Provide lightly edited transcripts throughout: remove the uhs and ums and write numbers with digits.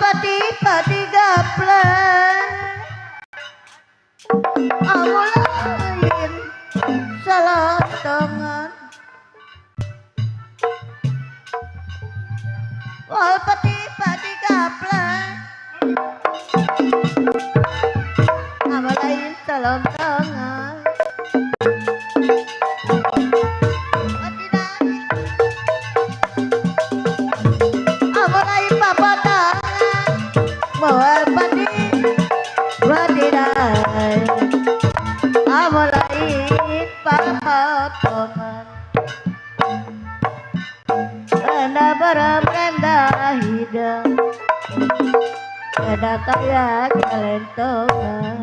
pati-pati gaplek awulain selontongan wal pati-pati gaplek awulain selontongan awulain papatangan wal pati wadidain awalain papotongan kena beremenda hidang kena kaya kelentongan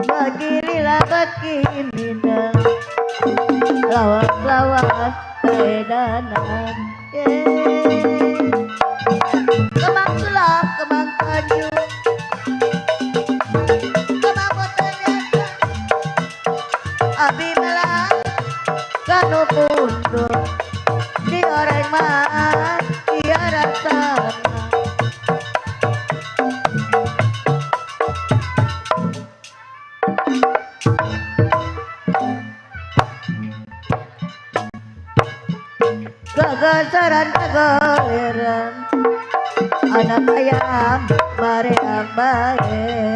bagirilah bakimidang lawas-lawas keedanan kemang sulap kemang kayu abi melang kanu pundur digoreng mah dia rasana kegeseran kegoleran anak ayam bareang bae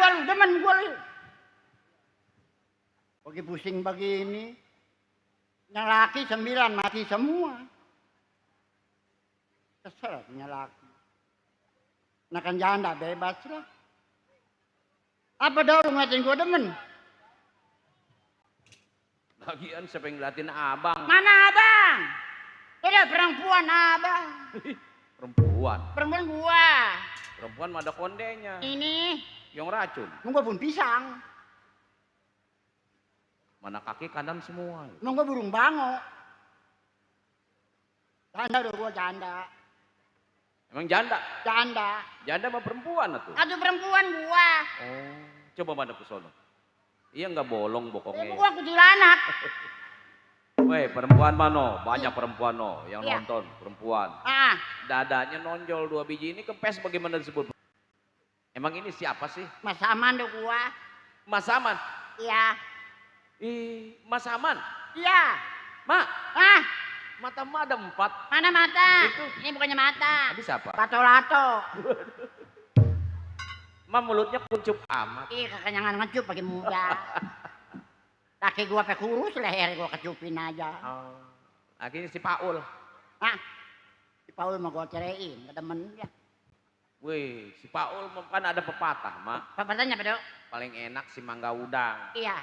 Demen gua lu. Pagi pusing begini. Yang laki 9 mati semua. Terserah punya laki. Nah kan janda bebas lah. Apa dah lu ngatain gua demen? Lagian siapa yang ngeliatin abang? Mana abang? Ada perempuan abang. Perempuan. Perempuan gua. Perempuan mah ada kondenya. Ini. Yang racun. Emang gua pun pisang. Mana kaki kanan semua. Emang gua burung bango. Janda udah gua janda. Emang janda? Janda. Janda sama perempuan tuh? Ada perempuan gua. Oh, coba mana ke sono. Iya nggak bolong bokongnya. Gua kuntilanak. Weh, perempuan mano, banyak perempuan no yang iya. nonton, perempuan. Ah. Dadanya nonjol 2 biji ini kempes bagaimana disebut? Emang ini siapa sih? Mas Aman deh gua. Mas Aman? Iya. Mas Aman? Iya. Mak? Ah. Mak Mata mah ada 4. Mana mata? Itu. Ini bukannya mata. Habis apa? Lato-lato. Mah mulutnya kuncup amat. Ih, kekenyangan ngecup pagi muda. Laki gua pe kurus, leher gua kecupin aja. Oh. Lagi si Paul. Hah? Si Paul mau gua ceraiin, gak demen dia. Wih, si Paul kan ada pepatah, Mak. Pepatahnya apa, Dok? Paling enak si mangga udang. Iya.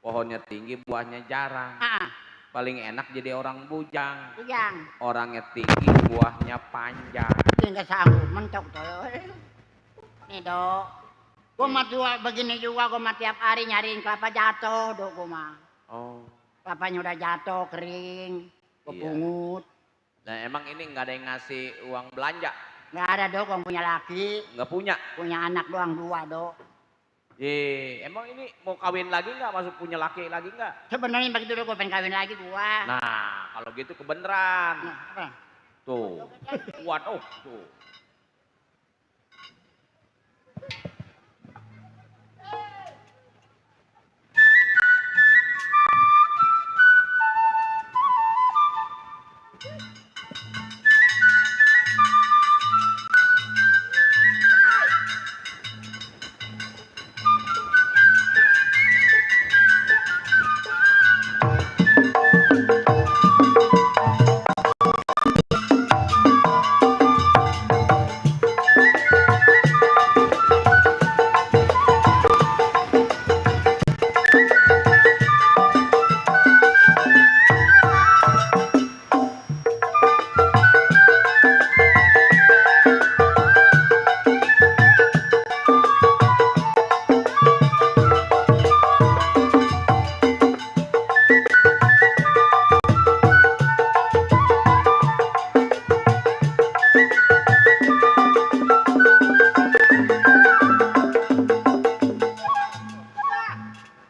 Pohonnya tinggi, buahnya jarang. Ah, Paling enak jadi orang bujang. bujang. Orangnya tinggi, buahnya panjang. Dia nggak sanggup mentok tuh. Nih, Dok. Gua mah tua begini juga, gua mah tiap hari nyariin kelapa jatuh, Dok, gua mah. Oh. Kelapanya udah jatuh, kering. Gua Iya. pungut. Nah emang ini nggak ada yang ngasih uang belanja? Nggak ada, Dok, gua punya laki. Nggak punya? Punya anak doang 2, Dok. Emang ini mau kawin lagi nggak? Masuk punya laki lagi nggak? Sebenarnya begitu, Dok, gua pengen kawin lagi gua. Nah kalau gitu kebeneran. Nah, apa? Tuh. Waduh, tuh.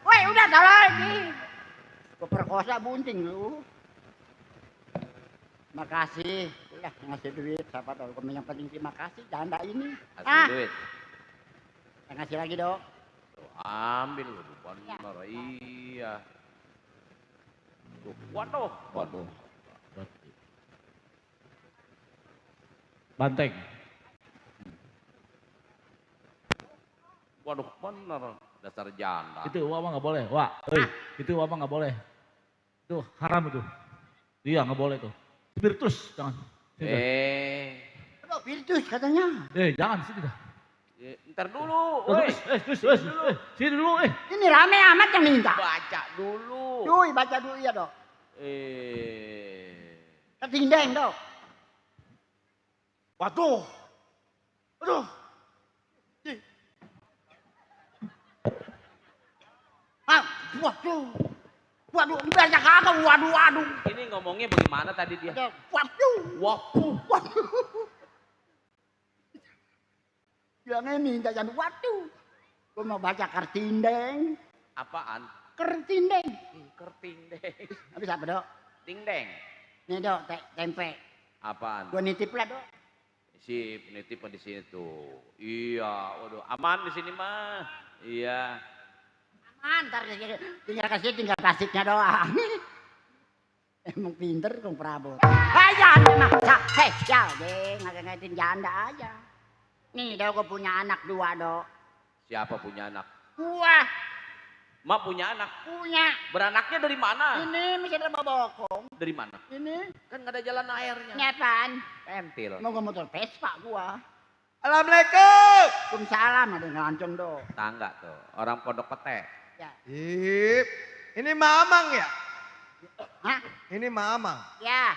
Woi, udah salah lagi. Gua perkosa bunting lu. Makasih. Udah ngasih duit, siapa tahu yang penting terima kasih janda ini. Kasih duit. Ngasih lagi, Dok. Tuh, ambil lu bener. Iya. Tuh, waduh, waduh. Banteng. Waduh, bener. Dasar janda. Itu uang mah nggak boleh. Wah, itu uang mah nggak boleh. Itu haram itu. Iya nggak boleh tuh. Spiritus jangan. Situ. Aduh, virtus katanya. Jangan situ dah. Ntar dulu, Terus, sini dulu. Ini rame amat yang minta. Baca dulu. Duh, baca dulu ya, Dok. Ketindeng, Dok. Waduh. Aduh. Ih. Ah, waduh. Waduh, baca kagak, waduh. Ini ngomongnya bagaimana tadi dia? Waduh. Waduh. Waduh. Bilangnya minta jangan waduh. Gue mau baca kertindeng. Apaan? Kertindeng. Kerting deng. Habis apa, Dok? Ting deng. Nih, Dok, tempe. Apaan? Gue nitip lah, Dok. Si penitip di sini tuh. Iya, waduh, aman di sini mah. Iya. Aman, ntar tinggal kasihnya doang. Emang pinter dong Prabot. Jangan maksa. Sial deh, ngagak-ngagain janda aja. Nih, Dok, gue punya anak 2, Dok. Siapa punya anak? Gua Mak punya anak. punya. Beranaknya dari mana? Ini masih ada bokong. Dari mana? Ini. Kan nggak ada jalan airnya. Ini apaan? Pentil. Mau gue motor Vespa gua. Assalamualaikum. Waalaikumsalam, ada yang ngelancong, Dok. Tangga tuh. Orang pondok pete. Ya. Ip, ini Mamang ya? Hah? Ini Mamang. Ya.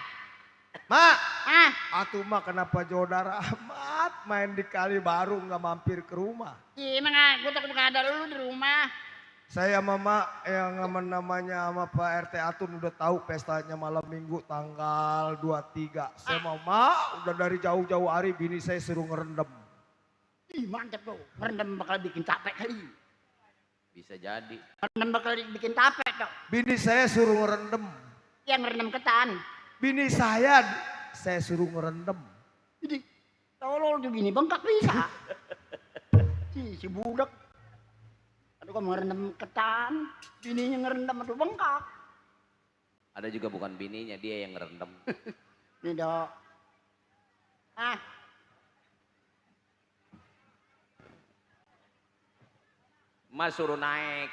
Mak, Ah, atuh mah kenapa jodar amat main di kali baru nggak mampir ke rumah? gimana? Gue takut nggak ada lu di rumah. Saya mama yang namanya sama Pak RT Atun udah tahu pestanya malam minggu tanggal 23. Saya mama udah dari jauh-jauh hari bini saya suruh ngerendam. Ih, mantep tuh. Merendam bakal bikin capek kali. Bisa jadi. Merendam bakal bikin capek, Dok. Bini saya suruh ngerendam. Yang merendam ketan. Bini saya suruh ngerendam. Jadi, tolol tuh gini, bengkak bisa. Si budak. Aduh, kok merendam ketan. Bininya ngerendam, aduh bengkak. Ada juga bukan bininya, dia yang ngerendam. Nih dok. Ah. Mas suruh naik.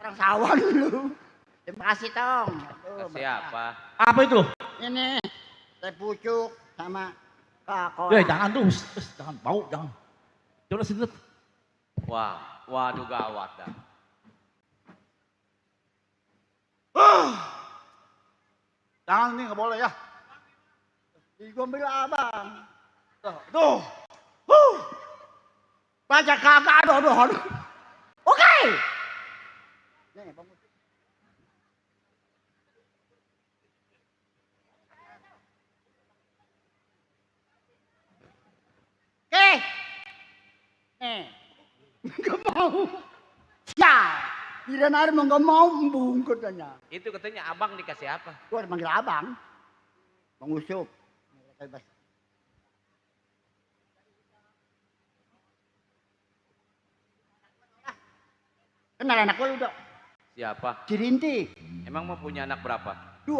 Orang sawan lu. Terima kasih Tong. Aduh, Siapa? Apa itu? ini teh pucuk sama kakor. Jangan tuh, jangan bau, jangan. Coba sini. Wah, waduh gawat dah. Jangan nih nggak boleh ya. Diambil abang. Tuh. Baca kagak aduh. Oke. Nih bang. Oke. Nih. Gak mau. Sial. Kirain air mau gak mau embung katanya. Itu katanya abang dikasih apa? Gua manggil abang. Bang Usup. Kenal anak gua lu dok. Siapa? Cirintik. Emang mau punya anak berapa? 2.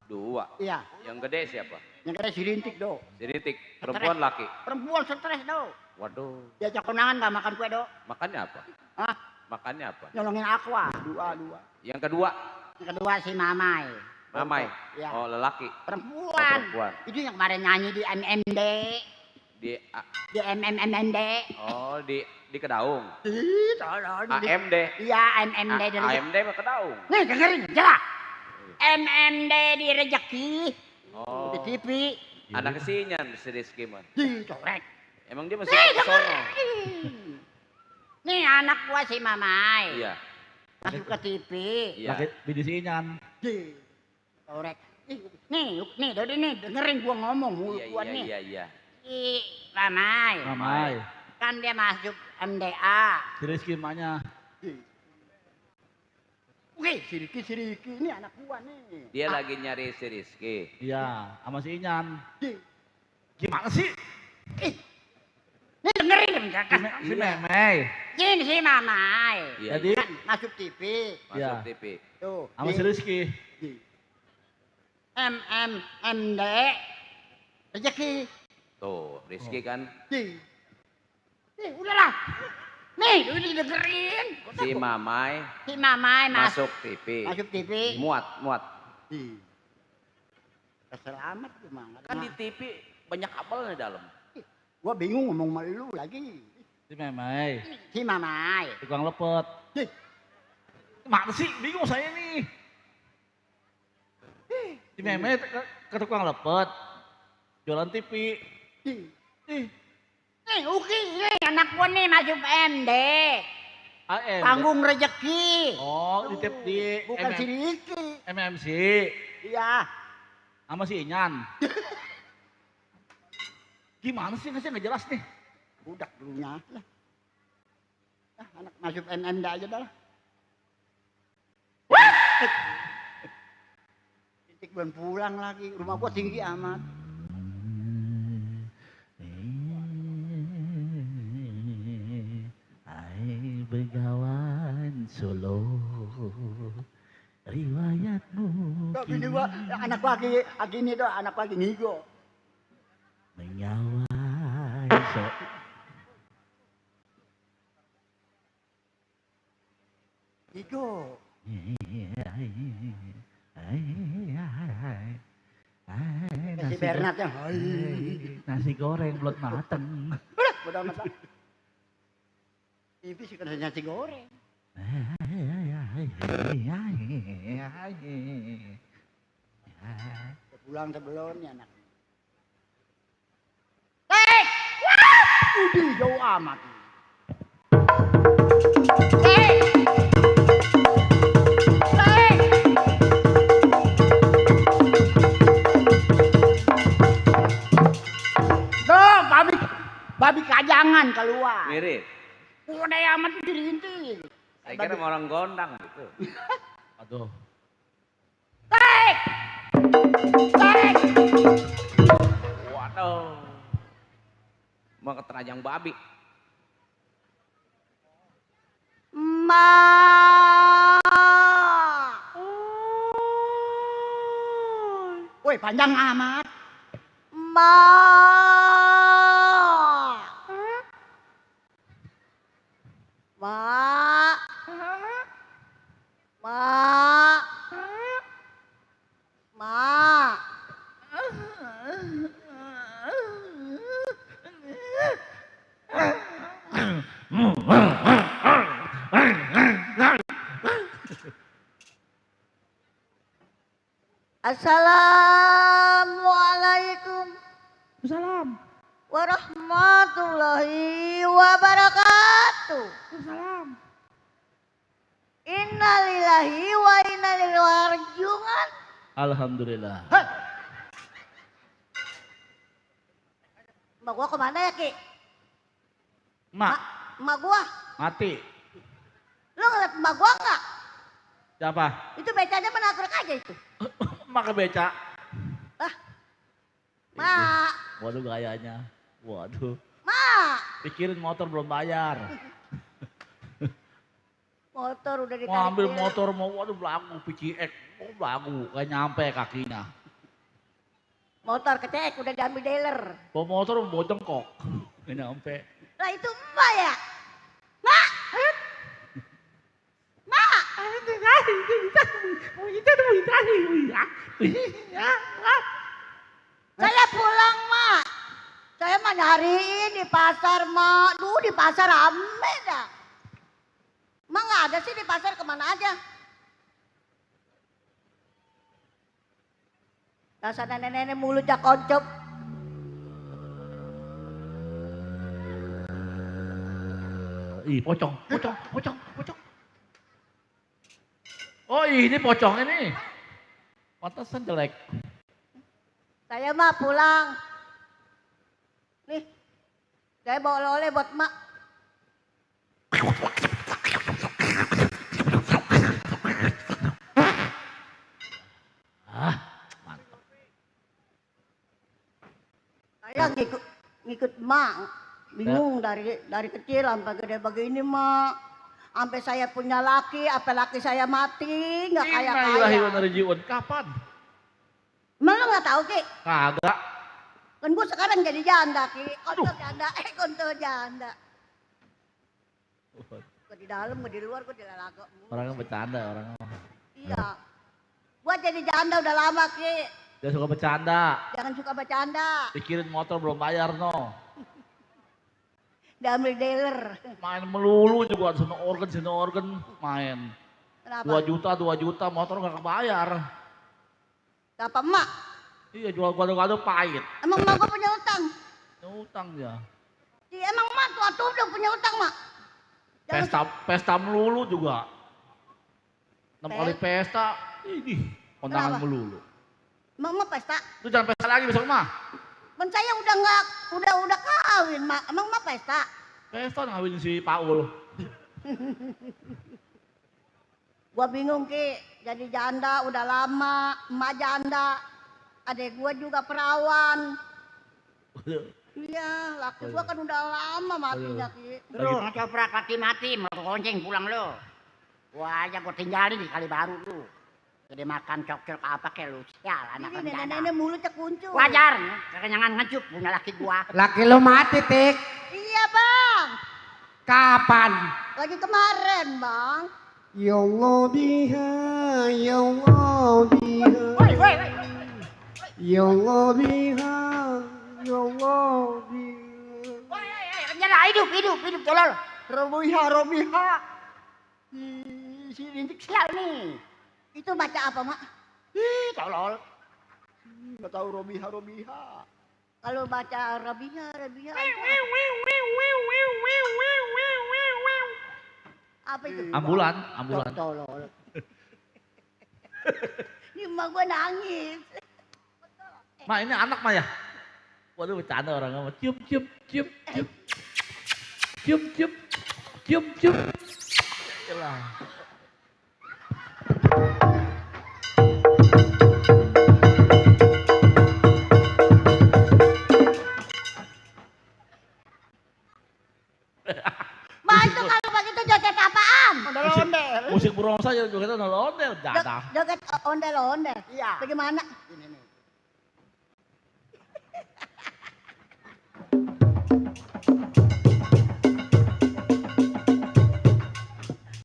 2. Iya. Yang gede siapa? Yang kata Cirintik dok. Sirintik. Perempuan laki. Perempuan stres dok. Waduh. Diajak konangan gak makan kue dok. Makannya apa? Hah? Makannya apa? Nyolongin aqua. 2. Yang kedua, Yang kedua si Mamai. Mamai. Iya. Oh, lelaki. Perempuan. Oh, perempuan. Itu yang kemarin nyanyi di MMD. Di Di MMD. di Kedaung. Ih, tolong. AMD. Iya, MMD dari AMD mah Kedaung. Nih dengerin, jelas. MMD di Rejeki. Oh. Di TV. Anak kesinyan si Rizky mah. Dicorek. Emang dia masih Nih, ke sono. dengerin. Nih anak gua si Mamai. Iya. Masuk ke TV. Iya. Laki bini si Inyan. Dicorek. Nih, Dodi nih, dengerin gua ngomong mulut Iya, gua iya, nih. iya, iya. Si Mamai. Mamai. Kan dia masuk MDA. Si Rizky emaknya. Oke, Siriki, ini anak gua nih. Dia lagi nyari si Rizky. Iya, sama si Inyan. Di- Gimana sih? Ih, nih dengerin Si, menjaga. si Memei. Ini si Mamai. Iya, Jadi, Kan masuk TV. masuk Iya. TV. Tuh. sama si Rizky. MMD. Rezeki. Tuh, Rizky kan Udahlah. Nih, udah dengerin. si Mamai Si Mamai masuk masuk TV. TV. Muat. Selamat gimana? Kan di TV banyak apelnya dalam. Gua bingung ngomong sama lu lagi. Si Memei. Si Mamai. Tukang lepet. Ih. Gimana sih? Bingung saya nih. Si Memei ke tukang lepet. Jualan TV. Ih, Nih, Uki, nih anak gua nih masuk MD. AM. Panggung rezeki. Oh, di tip di Bukan si Riki. MMC. Iya. Sama si Inyan. Gimana sih? Nggak jelas nih. Budak dulunya. Lah. Anak masuk MMD aja dah. Titik belum pulang lagi. Rumah gua tinggi amat. Hai begawan Solo, riwayatmu Kok bini gua, anak gua lagi ini tuh, anak gua lagi ngigo. menyawai Ngigo. Si Bernard yang. Nasi goreng belum mateng. Udah, bodo amat lah. Itu sih kena nasi goreng. Pulang sebelum nih anak. Hei! Udah jauh amat. Hei! Hei! Tuh, babi kajangan keluar. Mirip. Udah amat dirintik. Saya kira sama orang gondang gitu. Aduh. Tarik! Tarik! Waduh. Mau keterajang babi. Ma. Woi, panjang amat. Ma. Ma. Ma. Ma. Assalamualaikum. Salam. Warahmatullahi wabarakatuh. Salam. Innalillahi wa inna ilaihi raji'un. Alhamdulillah. Mbak gua kemana ya, Ki? Mak, Mbak gua. mati. Lu ngeliat mbak gua nggak? Siapa? Itu becanya menabrak aja itu. Mak ke beca. Ah. Mak. Waduh gayanya. Waduh. Mak. Pikirin motor belum bayar. Motor udah ditarik. Mau ambil dulu. motor mau waduh belagu PCX. Oh belagu gak nyampe kakinya. Motor kecek udah diambil dealer. Bawa motor mau jengkok. Gak nyampe. Lah itu mbak ya? Mak. Mak. Saya pulang, Mak. Saya mah nyariin di pasar, Mak. Duh, di pasar rame dah. Mak nggak ada sih di pasar, kemana aja? Dasar nenek-nenek mulutnya koncop. Ih pocong. Oh ini pocong ini. Pantesan jelek. Saya mah pulang. Nih, saya bawa oleh-oleh buat Mak. Ah mantap. Saya ngikut Mak. Bingung dari kecil sampai gede begini, Mak. Sampai saya punya laki, apa laki saya mati, nggak kaya-kaya. Kapan? Emang lo nggak tahu, Ki? Kagak. Kan gue sekarang jadi janda, Ki. Kontol janda. Gue di dalam, gue di luar, gue di lago. Orangnya bercanda orangnya. Iya. Gue jadi janda udah lama, Ki. Dia suka bercanda. Jangan suka bercanda. Pikirin motor belum bayar no. Diambil dealer. Main melulu juga sini organ main. Kenapa? 2 juta motor nggak kebayar. Kenapa emak? Iya jual gado-gado pahit. Emang emak gue punya utang? Utang dia. Iya emang emak tua udah punya utang, Mak. Pesta melulu juga. 6 kali pesta. Ini kondangan Kenapa? melulu. Emang emak pesta? Lu jangan pesta lagi besok mah. Kan saya udah kawin, Mak. Emang emak pesta? Pesta ngawin si Paul. Gua bingung, Ki. Jadi janda udah lama, emak janda. Adek gua juga perawan. Iya, laki gua kan udah lama matinya, Ki. Lu ngecoprak laki mati, mau gonceng pulang lu. Gua aja gua tinggalin di Kalibaru lu. Jadi makan cok-cok apa kayak lu. Sial, anak Ini janda. nenek-nenek mulutnya kuncup. Wajar, kekenyangan ngecup punya laki gua. Laki lu mati, Tik. Iya, Bang. Kapan? Lagi kemarin, Bang. Ya Allah biha, ya Allah biha. Woi, woi, woi. Ya Allah biha, ya Allah biha. Woi, nyala hidup tolol. Robiha. Si rintik sial nih. Itu baca apa, Mak? Ih, tolol. Nggak tahu Robiha. Kalau baca Rabiha. Apa itu? Ambulan. Tolol. Ini emak gua nangis. Ma ini anak mah ya. Waduh bercanda orangnya mah. Cium. Yalah. ondel-ondel. Musik burung saja juga itu ondel jadah. Joget ondel-ondel. Iya. Bagaimana? Ini nih.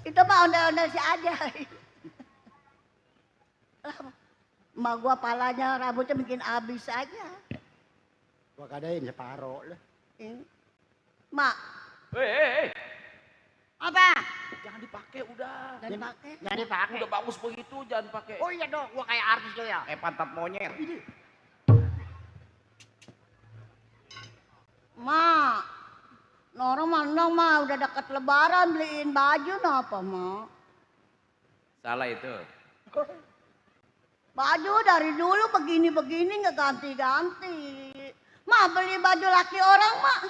Itu mah ondel-ondel si Ajay. Emak gua palanya rambutnya bikin habis aja. Gua kadain separuh lah. Mak, Hei, Apa? jangan dipakai udah. dan pakai. Jangan dipakai. Udah bagus begitu, jangan pakai. Oh iya dong, gua kayak artis tuh ya. Pantat monyet. Mak, Nora mandang mah udah deket lebaran beliin baju apa mak? Salah itu. Baju dari dulu begini-begini nggak ganti-ganti. Mak beli baju laki orang mak.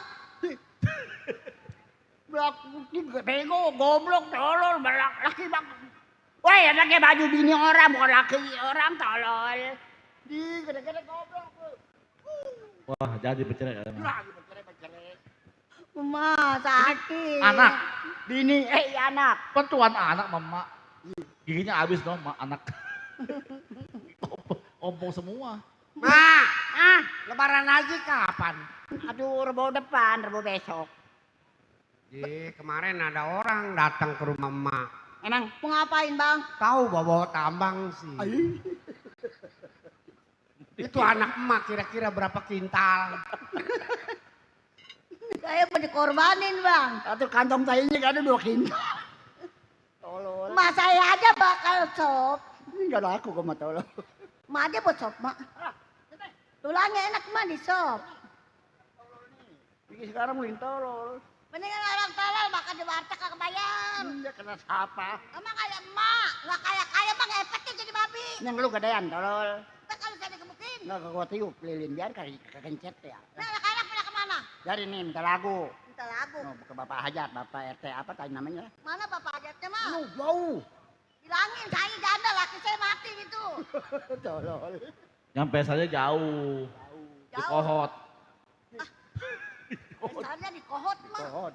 Bego, goblok, tolol, laki bang. Woi, anaknya baju bini orang, bukan laki orang, tolol. Di, gede-gede goblok. Wah, jadi bercerai. Lagi bercerai. Mak sakit. Anak, Bini, anak. petuan anak mama. Giginya habis dong, anak. Ompong semua. Mak, Ah, lebaran lagi kapan? aduh, rebo depan, rebo besok. Kemarin ada orang datang ke rumah emak. Emang Mau ngapain bang? Tahu bawa tambang sih. Itu anak emak kira-kira berapa kintal? Saya mau dikorbanin bang. satu kantong tainya kan ada 2 kintal. Tolol. Mak saya aja bakal sop. Enggak laku gua mah tolol. Mak aja buat sop mak. Tulangnya enak mak di sop. Ini sekarang mungkin tolol. Mendingan orang tolol makan di warteg kagak bayar. Dia kena siapa? Emang kayak emak, nggak kaya bang efeknya jadi babi. Yang lu gedean tolol. Ntar kalau saya dikebukin, Enggak gua tiup lilin biar kekencet ya. nah anak-anak pada kemana? Dari nih minta lagu. Minta lagu. Oh, ke Bapak Hajat, Bapak RT apa tadi namanya? Mana bapak hajatnya mah? Lu jauh. Bilangin saya janda, laki saya mati gitu. Tolol. Nyampe saja jauh. Di Jauh. Kohot. Besarnya di kohot mah. Pohon.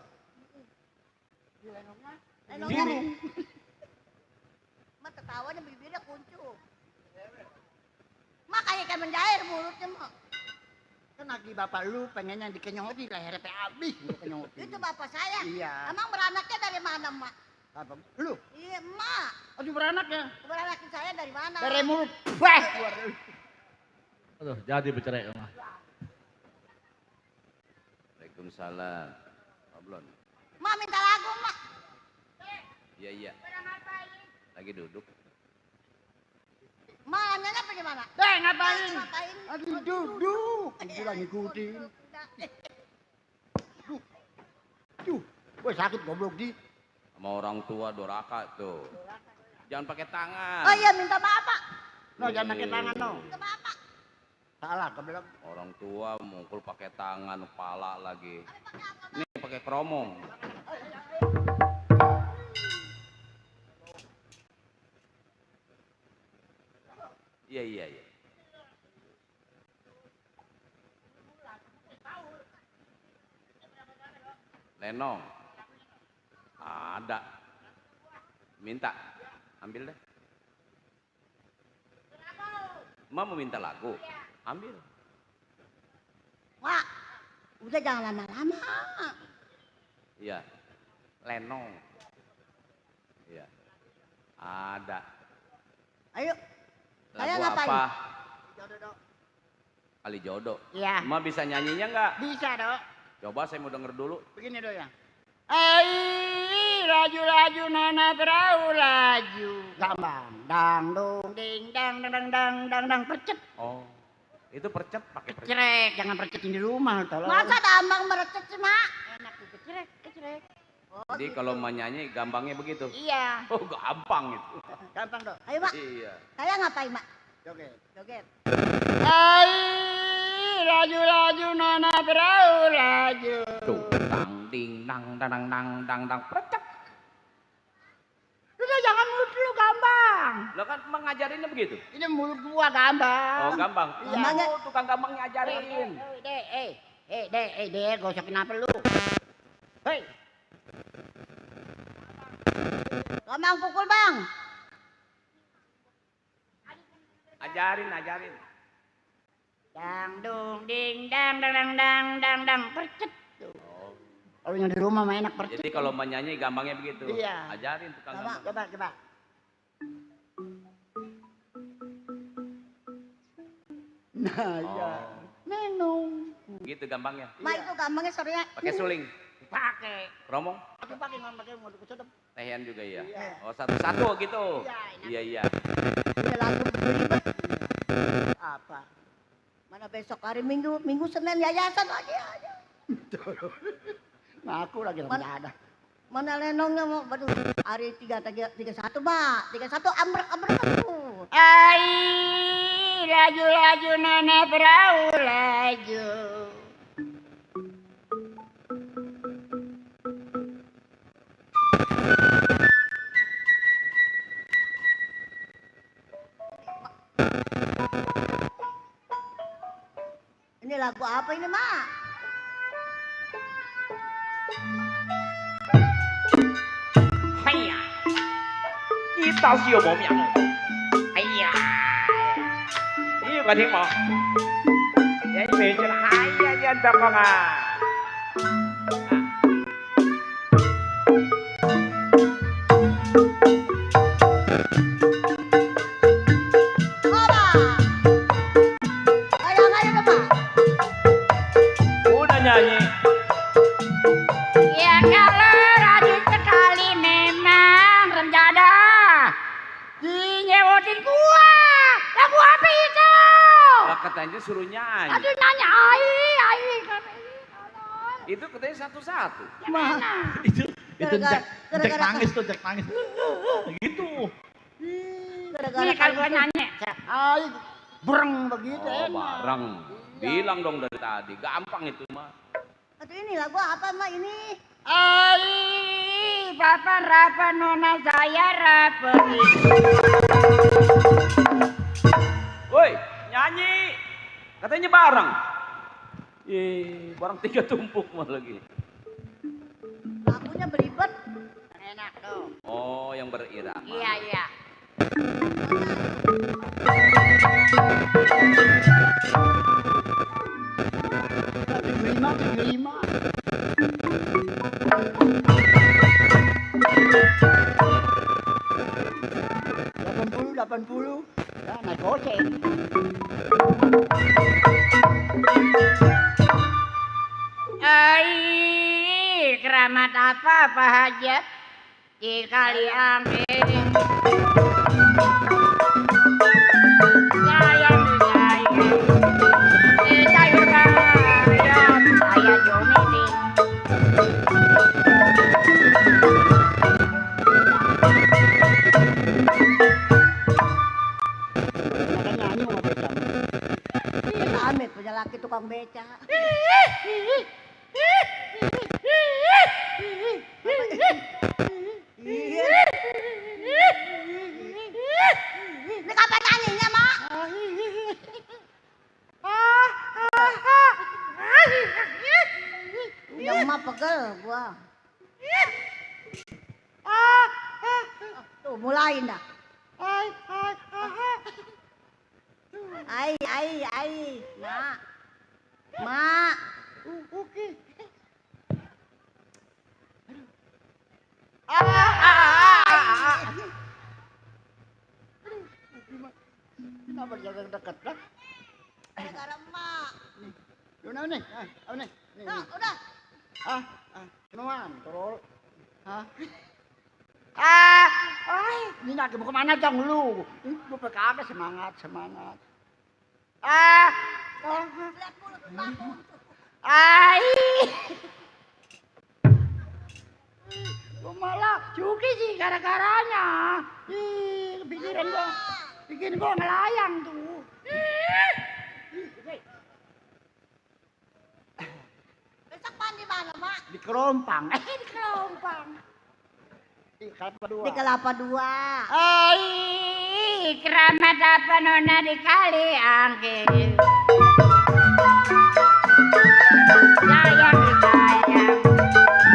Sini. Mak ketawanya bibirnya kuncup. Mak kayak ikan menjair mulutnya mak. Kan lagi bapak lu pengennya dikenyoti lehernya sampai habis dikenyoti. Itu bapak saya. Iya. Emang beranaknya dari mana mak? Apa? Lu? Iya mak. Aduh beranaknya. Beranak saya dari mana? Dari mulut. Wah, keluar. Aduh, jadi bercerai mama. Waalaikumsalam. Pablon. Mak minta lagu mak. Iya. Lagi duduk. Mak nanya apa gimana? Ngapain? Ngapain? Aduh, duduk. Aku lagi ngikutin. Duh, gue sakit goblok di. Sama orang tua doraka tuh. Jangan pakai tangan. Oh iya minta maaf pak. No, jangan pakai tangan no. Minta maaf pak. Salah, kebelah. Orang tua mukul pakai tangan, kepala lagi. Nih pakai keromong. Iya. Lenong. Ada. Minta. Ambil deh. Emak mau minta lagu. Ambil. Mak, udah jangan lama-lama. Iya. Lenong. Iya. Ada. Ayo. Saya Lagu ngapain? apa? Kali jodoh. Iya. Emak bisa nyanyinya nggak? Bisa dong. Coba saya mau denger dulu. Begini dong ya. Laju nona perahu laju. Gampang. Dang dong ding dang dang dang dang dang percet. Oh. Itu percet pakai percet. Kecrek, jangan percetin di rumah tolong. Masa damang merecet sih mak? enak tuh kecrek. Jadi kalau mau nyanyi gampangnya begitu. Iya. Oh gampang itu. Gampang dong. Ayo mak, Iya. saya ngapain mak? Joget. Joget. Laju nona perahu laju. Tuh, dang ding dang dang dang dang dang percet. Udah jangan mulut lu gampang. Lo kan emang ngajarinnya begitu. Ini mulut gua gampang. Oh gampang. Iya. Kamu tukang gampang ngajarin. Deh, gosokin apa lu? Hei. Bang pukul bang. Ajarin. Dang dung ding dang dang dang dang dang dang percet. Kalau yang di rumah mah enak percet. Jadi kalau menyanyi gampangnya begitu. Iya. Ajarin tukang gampang. Coba. Nah, iya. Nenung. Gitu gampangnya. Ma itu gampangnya sorenya. Pakai suling, Pakai. keromong, Aku pakai nggak pakai mau sedep. tehian juga ya. Iya. Oh, satu-satu gitu. Iya, Iya. Udah lagu belibet. Apa? Mana besok hari Minggu Senin yayasan lagi aja. Ngaku lagi Mana? nggak ada. Mana lenongnya mau, aduh, hari 31 Mbak, 31 ambrek tuh. Ai, laju nenek perahu laju. Ini lagu apa ini Mak? Haiya. Kita sih mau miang. Haiya. Iya kan mau. Ya ini cerah haiya jangan banget. Oba. Ayo Pak. Udah nyanyi. Ya kalau rajin sekali memang rencana dinyewotin gua. Lagu apa itu? Lah katanya suruh nyanyi. Aduh nanya ai Itu katanya satu-satu. Mana? Itu Gara-gara- Jack gara-gara- nangis tuh, Jack nangis. Gitu. Gara-gara Nih kalau gua nanya, ai breng begitu Oh, enak. bareng. Bilang dong dari tadi, gampang itu mah. Aduh ini lagu apa Mak ini? Ai, papa rapa nona saya rapa. Woi, nyanyi. Katanya bareng. Bareng 3 tumpuk mah lagi. Lagunya belibet. Enak tuh. Oh, yang berirama. Iya. Tujuh lima. 80. Ya, naik goceng. Ai, keramat apa Pak Hajat? Di kali angin. Sayang disayang. Di sayur bayam. Ayah Jomini. Nyanyi mau becam. Amit punya laki tukang beca. Ini kapan nyanyinya, Mak? Yang emak pegel gua. Tuh mulain dah. Ai. Mak. Oke. Kenapa jaga dekat dah? Gara-gara emak. Mana nih? Apa nih? Nah, udah. Cuman, terus. Ini lagi mau kemana dong lu? Ini gue PKK semangat. Lihat mulut kamu. Gue malah cuki sih gara-garanya. Bikin gua ngelayang tuh. Besok pan di mana, Mak? Di Kerompang. Di Kerompang. Di Kelapa Dua. Di Kelapa Dua. Keramat apa nona di kali angin. Sayang disayang.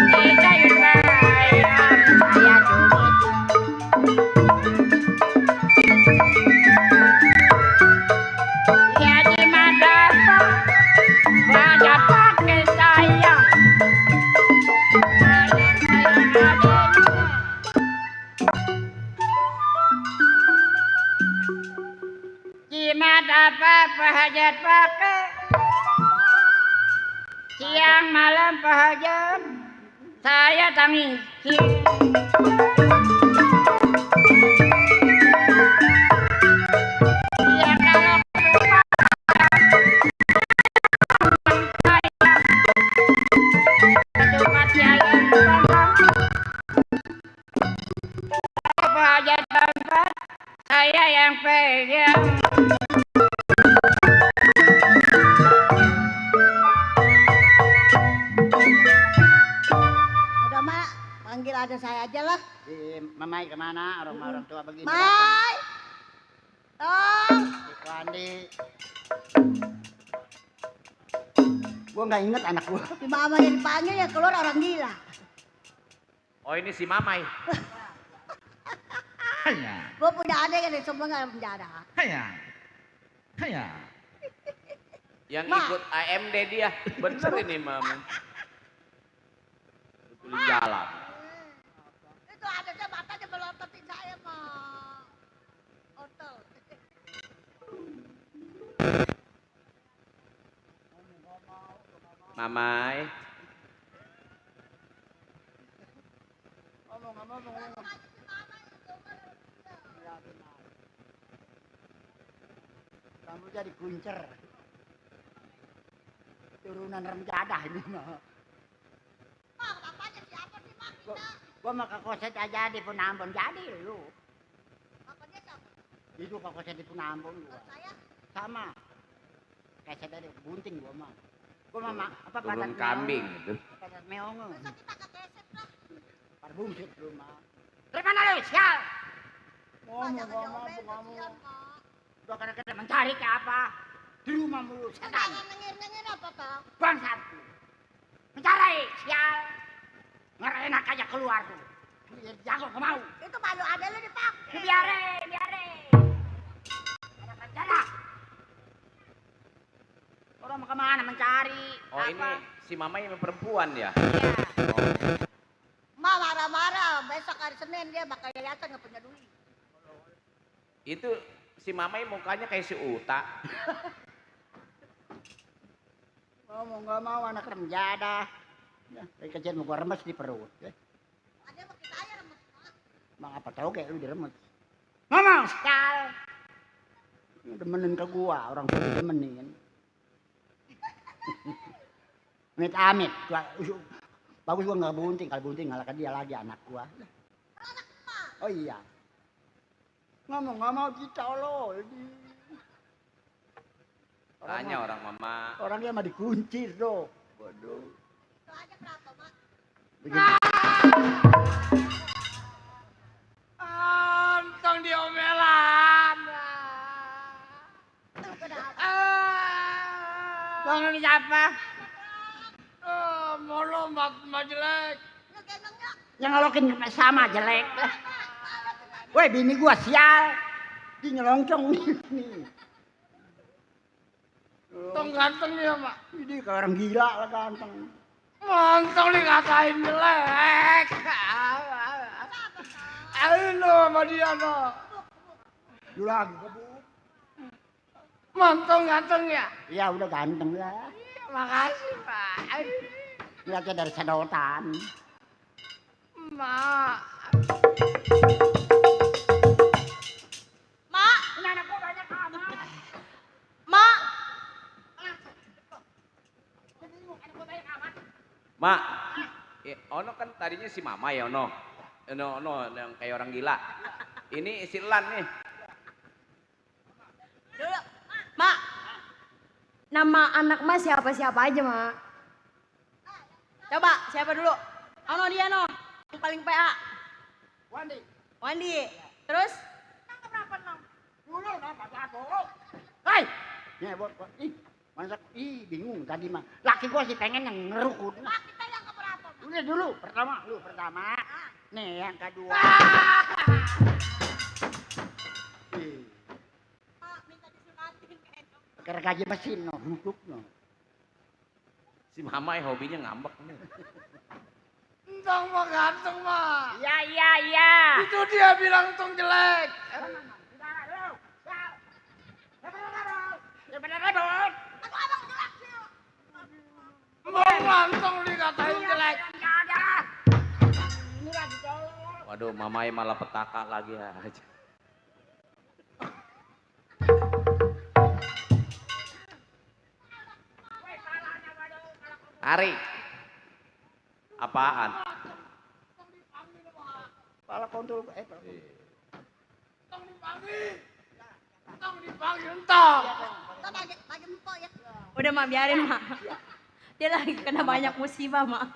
Di sayur bayam. Ayah Jomini. yang isi. Ya kalau tempatnya yang apa aja tempat saya yang pegang. Udah Mak, panggil ada saya aja lah. Si Mamai kemana? Orang tua begini. Mai, tong. Wandi. Gua nggak inget anak gua. Si Mama yang dipanggil ya keluar orang gila. Oh ini si Mamai. Hanya, Gue punya adik yang semua nggak penjara. hanya, hanya. Yang Ma. ikut AMD dia. Bener ini Mama. Betulin jalan. Itu adanya matanya melototin saya Mak. Otot. Mamai. Kamu jadi kuncer. Turunan remjadah ini mah. Mak, bapaknya siapa sih Mak? Gua mah ke koset aja di Punambon jadi lu. Bapaknya siapa? Itu ke koset di Punambon gua. Saya. Sama. Kayak saya dari bunting gua mah. Gua mah apa Turun kambing gitu. Patat meong. Besok kita ke keset lah. Parbungsit lu mah. Dari mana lu, sial? Mak, jangan diomelin kasihan Mak. Udah kadang-kadang mencari ke apa? Di rumah mulu, setan. Jangan nengir-nengir apa Kang? Bangsat. Mencari, sial. Ngerenak aja keluar tuh. Biar jago gak mau. Itu malu ada lu dipak. Biarin, biarin. Ada rencana. Orang mau kemana mencari? Oh ini si Mamai yang perempuan ya? Iya. Mak marah-marah. Besok hari Senin dia bakal yayasan nggak punya duit. Itu si Mamai mukanya kayak si Uta. Mau nggak mau anak remjada. Ya, dari kecil mau gua remes di perut. Ya. Ada mau kita aja remes Mak. Bang apa tau kayak lu diremes. Ngomong sekal. Demenin ke gua, orang tua demenin. Amit-amit. Bagus gua nggak bunting, kalau bunting ngalahkan dia lagi anak gua. Oh iya. Ngomong nggak mau ditolol. Tanya orang Mama. Orangnya mah dikunci tuh. Waduh. Itu aja berapa Mak? Begini. Antong diomelan. Bang ini siapa? Mau lombat mah jelek. Lu gendongnya. Yang ngolokin sama jelek. Woi bini gua sial. Di nyelongcong nih. Tong ganteng ya mak. Ini kayak orang gila lah ganteng. Mantong dikatain jelek. Ayo sama dia no. Lu lagi kebuk. Mantong ganteng ya. Ya udah ganteng lah. Makasih pak. Lihatnya dari sedotan. Mak. Mak, Ini anak gua banyak amat. Mak. Mak, Ono kan tadinya si Mama ya Ono. Ono yang kayak orang gila. Ini si Lan nih. Dulu. Mak, nama anak mas siapa-siapa aja, Mak. Coba, siapa dulu? Ono dia, no. Yang paling PA. Wandi. Wandi. Terus? Dulu apa jatuh. Hei. Nih buat. Ih. Masak. Ih bingung tadi mah. Laki gua sih pengen yang ngerukut. Mak, kita yang keberapa? Udah dulu. Pertama. Nih yang kedua. Ih. Mak, minta disunatin gendong. Gergaji mesin no, duduk no. Si Mama hobinya ngambek nih. Entong mah ganteng mah. Iya. Itu dia bilang tong jelek. Mau ngantong dikatain jelek. Waduh, mamai malah petaka lagi aja. Ari. Apaan? Pala kontrol Bagi empok ya. Udah mak biarin mak. Dia lagi kena banyak musibah mak.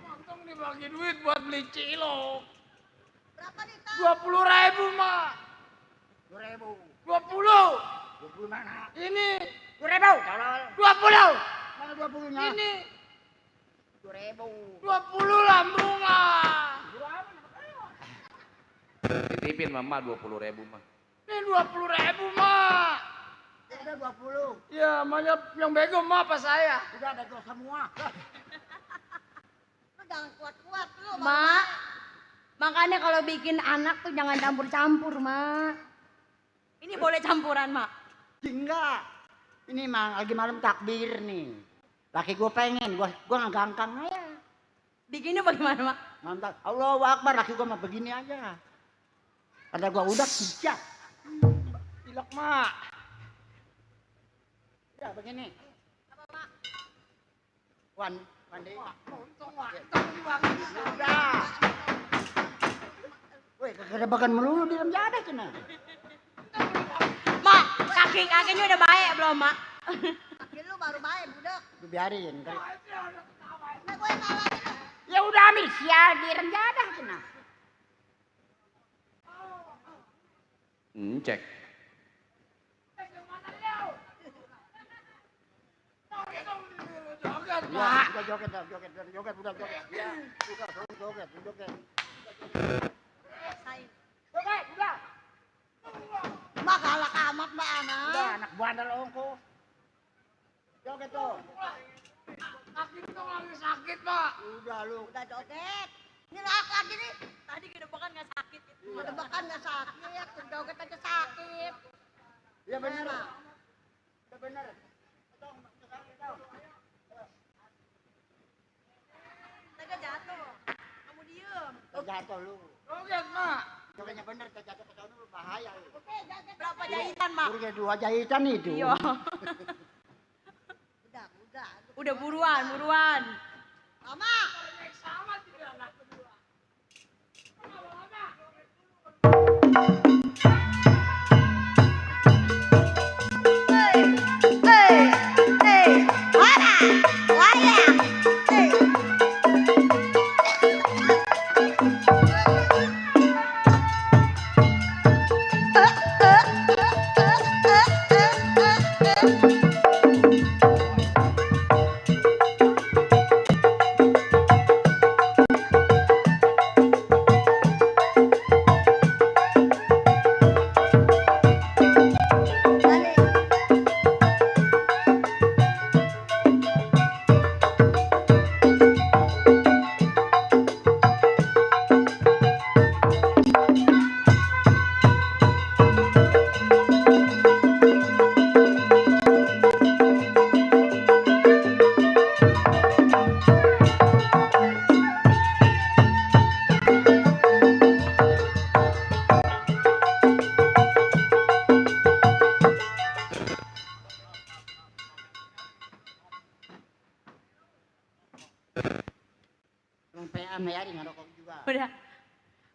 Untung dibagi duit buat beli cilok. Berapa nih, Tang? 20.000 mak. 2.000. 20. 20 mana? Ini 2.000. Tolol. 20. Mana 20-nya? Ini 2.000. 20 lambung mak. Titipin mama 20.000 mah. Ini 20.000 mak. Udah 20. Ya, makanya yang bego mak apa saya? Udah bego semua. Lu jangan kuat-kuat lu. Mak, makanya kalau bikin anak tuh jangan campur-campur mak. Ini boleh campuran mak. Enggak. Ini mah lagi malam takbir nih. Laki gue pengen, gue ngagangkang aja. Bikinnya bagaimana mak? Mantap. Allahu Akbar, laki gue mah begini aja. Karena gue udah kijak. Cilok mak. Ya begini. Apa mak? Wan deh. Untung mak. Untung dibagi. Udah. Woi, kegedebakan melulu di dalam jadah cina. Mak, kakinya udah baik belum mak? Kaki lu baru baik, budak. Lu biarin. Nah, gue kalah nih. Ya udah ambil sial di dalam jadah cina. Cek. Joget Ya, mak. udah joget, udah joget. Ya, joget. Joget, udah. Mak galak amat mbak Ana. Udah, anak bandel ongko. Joget tuh. Kaki itu lagi sakit mak. Udah lu. Udah joget. Ini laki nih. Tadi kedebakan gak sakit gitu. Kedebakan gak sakit, joget aja sakit. Ya bener. Mak. Ya bener. Tega jatuh. Kamu diem. Jatuh lu. Joget mak. Jogetnya bener, jatuh ke sana lu bahaya lu. Oke, joget. Berapa jahitan mak? Udah 2 jahitan itu. Iya. Udah. Udah buruan. Mama.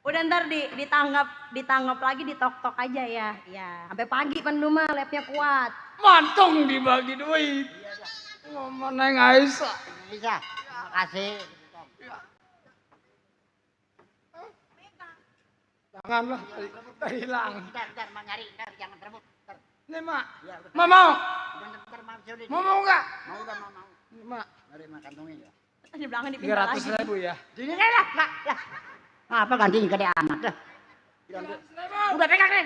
Udah ntar ditanggap lagi ditok-tok aja ya. Ya, sampai pagi pan lu mah labnya kuat. Mantung dibagi duit. Ngomong Neng Aisyah. Bisa. Terima kasih. Janganlah, hilang. Ntar, Mak nyari, ntar jangan terbut. Ntar. Nih mak. Ya, udah. Mak mau? Ntar Mak sudah. Mau nggak? Mau udah mau. Nih, mak. Mari Mak kantongin ya. Di belakang dipindah lagi. 300.000 ya. Sini deh lah. Apa gantinya gede amat dah. Udah pegang deh.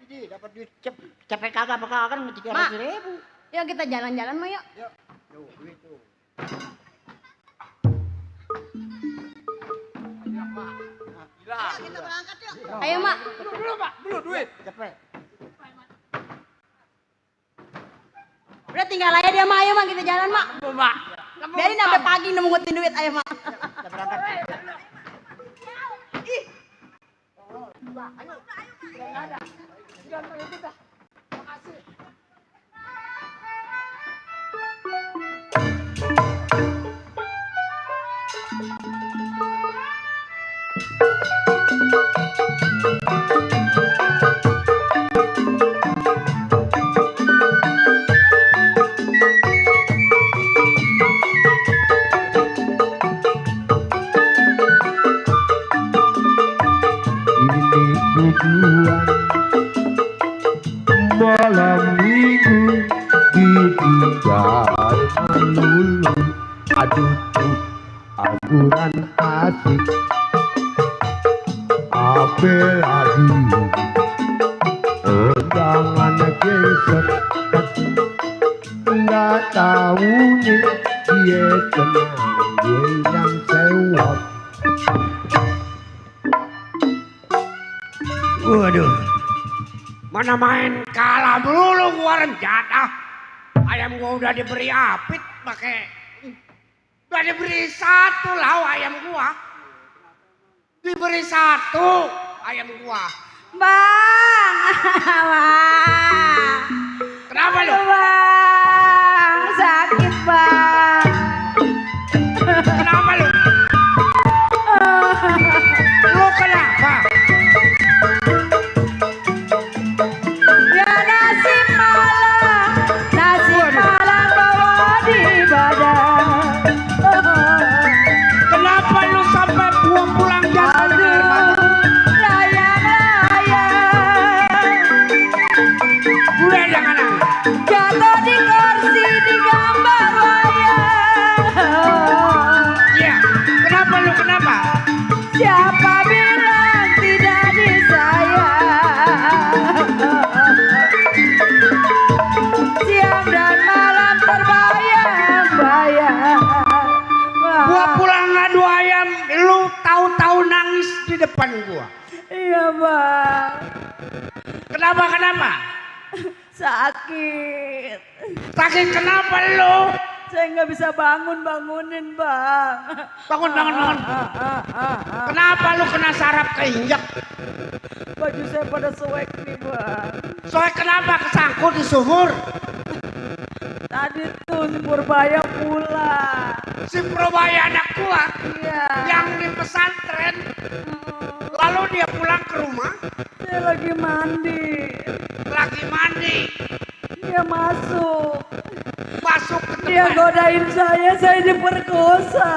Jadi dapat duit cepet kagak apa kagak kan 300.000. Yuk kita jalan-jalan mah yuk. Yuk. Tuh, duit tuh. Gila. Kita berangkat yuk. Ayo mak. Dulu mak, dulu duit. Cepet. Udah tinggal aja dia mah, ayo mah kita jalan mak. Mbak. Biarin sampai pagi nemungutin duit, ayo mak. Kita berangkat. Ini tujuan malam minggu ditinggal melulu. Aduh tuh aguran asik. Apa lagi undangan geser. Nggak tahu nih dia tenang dia yang sewot. Waduh. Mana main kalah melulu gua rencana. Ayam gua udah diberi apit pakai. Udah diberi satu lau ayam gua. Diberi satu ayam gua. Bang, bang. Kenapa lu? Aduh, bang, sakit bang. Kenapa lu? Lu kenapa? Ya nasib malang bawa di badan. Kenapa lu sampai buang pulang jatuh di air mata? Udah jangan nangis. Jatuh di kursi di gambar wayang. Iya. Kenapa lu kenapa? Siapa bilang tidak disayang? Siang dan malam terbayang-bayang. Gua pulang ngadu ayam, lu tahu-tahu nangis di depan gua. Iya bang, Kenapa? sakit. Sakit kenapa lu? Saya nggak bisa bangunin bang. Bangun. Kenapa lu kena saraf keinjak? Baju saya pada soek nih bang. Soalnya kenapa kesangkut di sumur? Tadi tuh si Purbaya pulang. Si Probaya anak gua Iya. yang di pesantren. Lalu dia pulang ke rumah, Saya lagi mandi. dia masuk. masuk ke Dia tempat. godain saya diperkosa.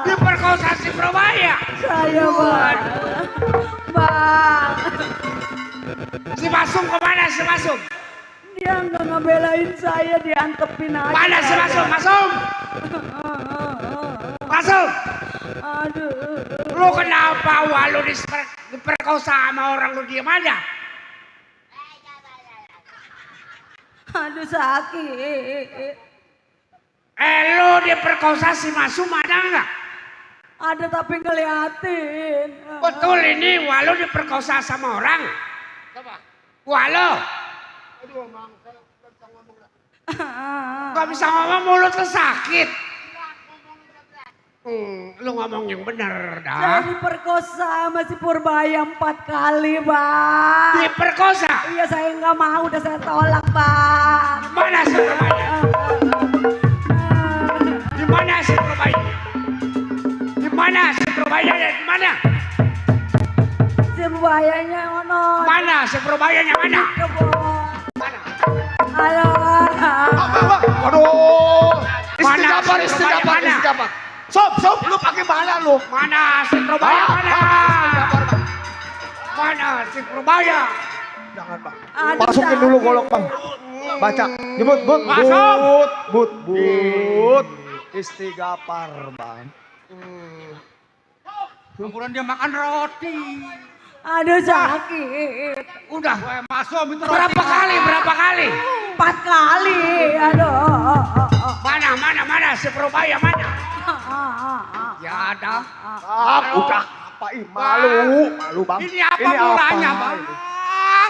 Diperkosa si Probaya. Saya bang. Bang. Si Masum kemana si Masum? Dia nggak ngebelain saya, diantepin aja. Mana si Masum? Masum! Aduh. Lu kenapa walu diperkosa sama orang lu diem aja? Aduh sakit. Lu diperkosa si Masum ada nggak? Ada tapi ngeliatin. Betul ini walu diperkosa sama orang? Walu? Gak bisa ngomong, mulut lu sakit. Lu ngomong yang bener Saya dah. diperkosa sama si Purbaya 4 kali bang. Diperkosa? Iya saya nggak mau, udah saya tolak bang. Mana si Purbaya? Di mana si Purbaya? Di mana si Purbaya? Di mana? Si Purbayanya ono. Mana si Purbayanya mana? Mana? Halo. Aduh, Mana si istighfar, Purbaya? istighfar. Sob, lu pakai mana lu? Mana si Purbaya? Mana? Mana si Purbaya? Jangan bang. Aduh, Masukin sakit. dulu golok bang. Baca. Nyebut, but. Istighfar bang. Kemudian dia makan roti. Aduh sakit. Udah, masuk itu berapa kali? 4 kali. Aduh. Mana si Purbaya mana? Ya ada. Udah. Apa ini? Malu bang. Ini apa mulanya bang?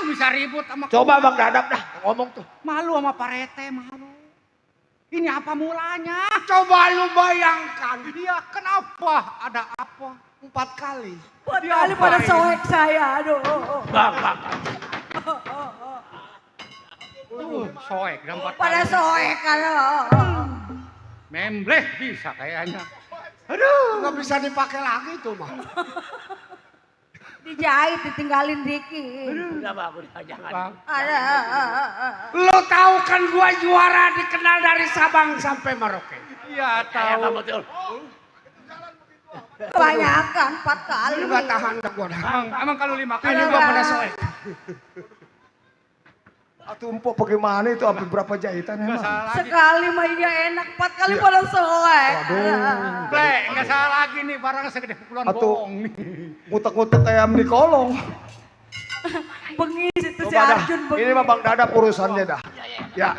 Bisa ribut sama Coba bang dadap dah ngomong tuh. malu sama Pak Rete malu. Ini apa mulanya? Coba lu bayangkan. Dia kenapa? Ada apa? 4 kali. 4 kali pada soek saya, aduh. Bang. Soek dan 4 kali. Pada soek kalau. Membleh bisa kayaknya. Aduh, nggak bisa dipakai lagi tuh mah. Dijahit, ditinggalin dikit. Udah bang, udah jangan. Bang. Ada. Lo tahu kan gua juara dikenal dari Sabang sampai Merauke. Iya Kayak tahu. bang betul. Kebanyakan 4 kali. Lu gak tahan dah gua dah. Emang kalau 5 kali Ada, gua Bang. pada soek. Atuh empok bagaimana itu sampai berapa jahitan emang? Sekali mah iya enak, 4 kali pada soek. Ble, nggak salah lagi nih barang segede pukulan Atuh. bohong nih. Ngutek-ngutek kayak di kolong. Bengis itu si Coba dah, Arjun bengis. ini mah Bang Dadap urusannya dah. Ya.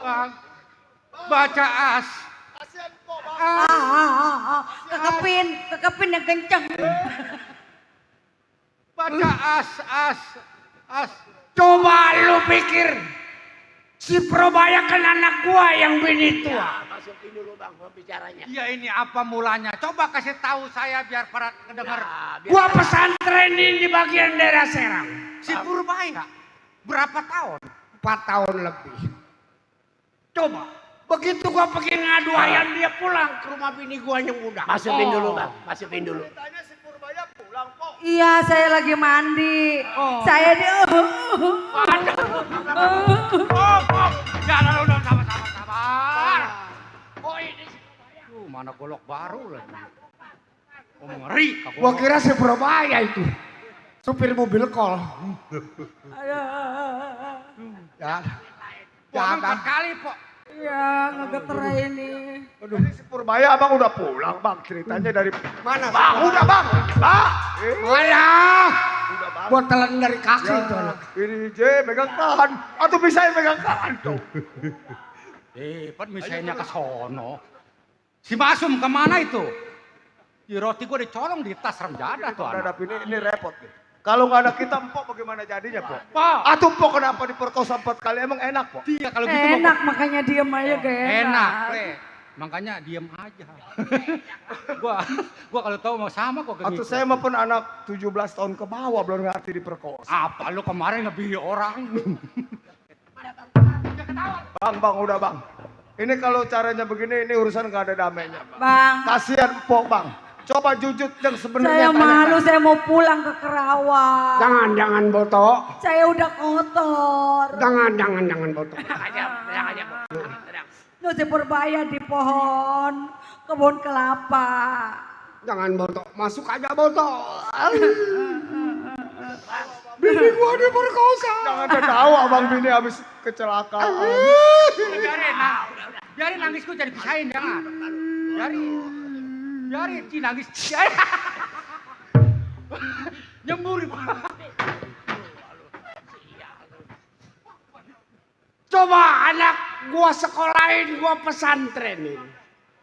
Bang, baca as. Kekepin yang kenceng. Baca as. Coba lu pikir. Si Probaya kan anak gua yang bini tua. Masukin dulu bang pembicaranya. Ya ini apa mulanya? Coba kasih tahu saya biar para kedengar. Ya, biar Gua pesantrenin di bagian daerah Serang. Si Purbaya berapa tahun? 4 tahun lebih. Coba, begitu gua pergi ngadu ayam dia pulang ke rumah bini gua yang muda. Masukin dulu bang, masukin dulu. Tanya si Purbaya pulang, Pok. Iya, saya lagi mandi. Saya di Jangan udah sabar. Oh ini si Purbaya. Mana golok baru lagi. Oh ngeri. Gua kira si Purbaya itu. Supir mobil kol. Ya. Jangan kali, Pok. Iya, ngegeterai ini. Aduh, si Purbaya abang udah pulang bang. Ceritanya dari Mana? Bang, udah bang. Bang. Mana? Udah bang. Gua telan dari kaki Ya, itu anak. ini J megang tangan. Atau bisa megang tangan tuh. Pat misalnya ke sono. Si Masum kemana itu? Di roti gua dicolong di tas remjada tuh anak. Dadap ini repot nih. Kalau nggak ada kita Empok bagaimana jadinya Pok? Pak, Atuh Pok kenapa diperkosa 4 kali emang enak Pok? dia kalau gitu Enak makanya diem aja gak enak. enak, Le. Makanya diem aja. gua kalau tahu mau sama kok Atau saya mah pun anak 17 tahun ke bawah belum ngerti diperkosa. Apa lu kemarin ngebih orang? Bang, udah bang. Ini kalau caranya begini ini urusan nggak ada damainya bang. Bang, Kasihan Pok bang. Coba jujur yang sebenarnya. saya malu, saya mau pulang ke Kerawang. Jangan Boto. Saya udah kotor. Jangan Boto. Tenang aja bang. Tenang. Nuh si Purbaya di pohon kebun kelapa. Jangan Boto. Masuk aja Boto. Bini gua diperkosa. Jangan tahu abang bini habis kecelakaan. Biarin nangisku jadi pisahin jangan. Biarin si nangis. Nyembur. Coba anak gua sekolahin, gua pesantrenin.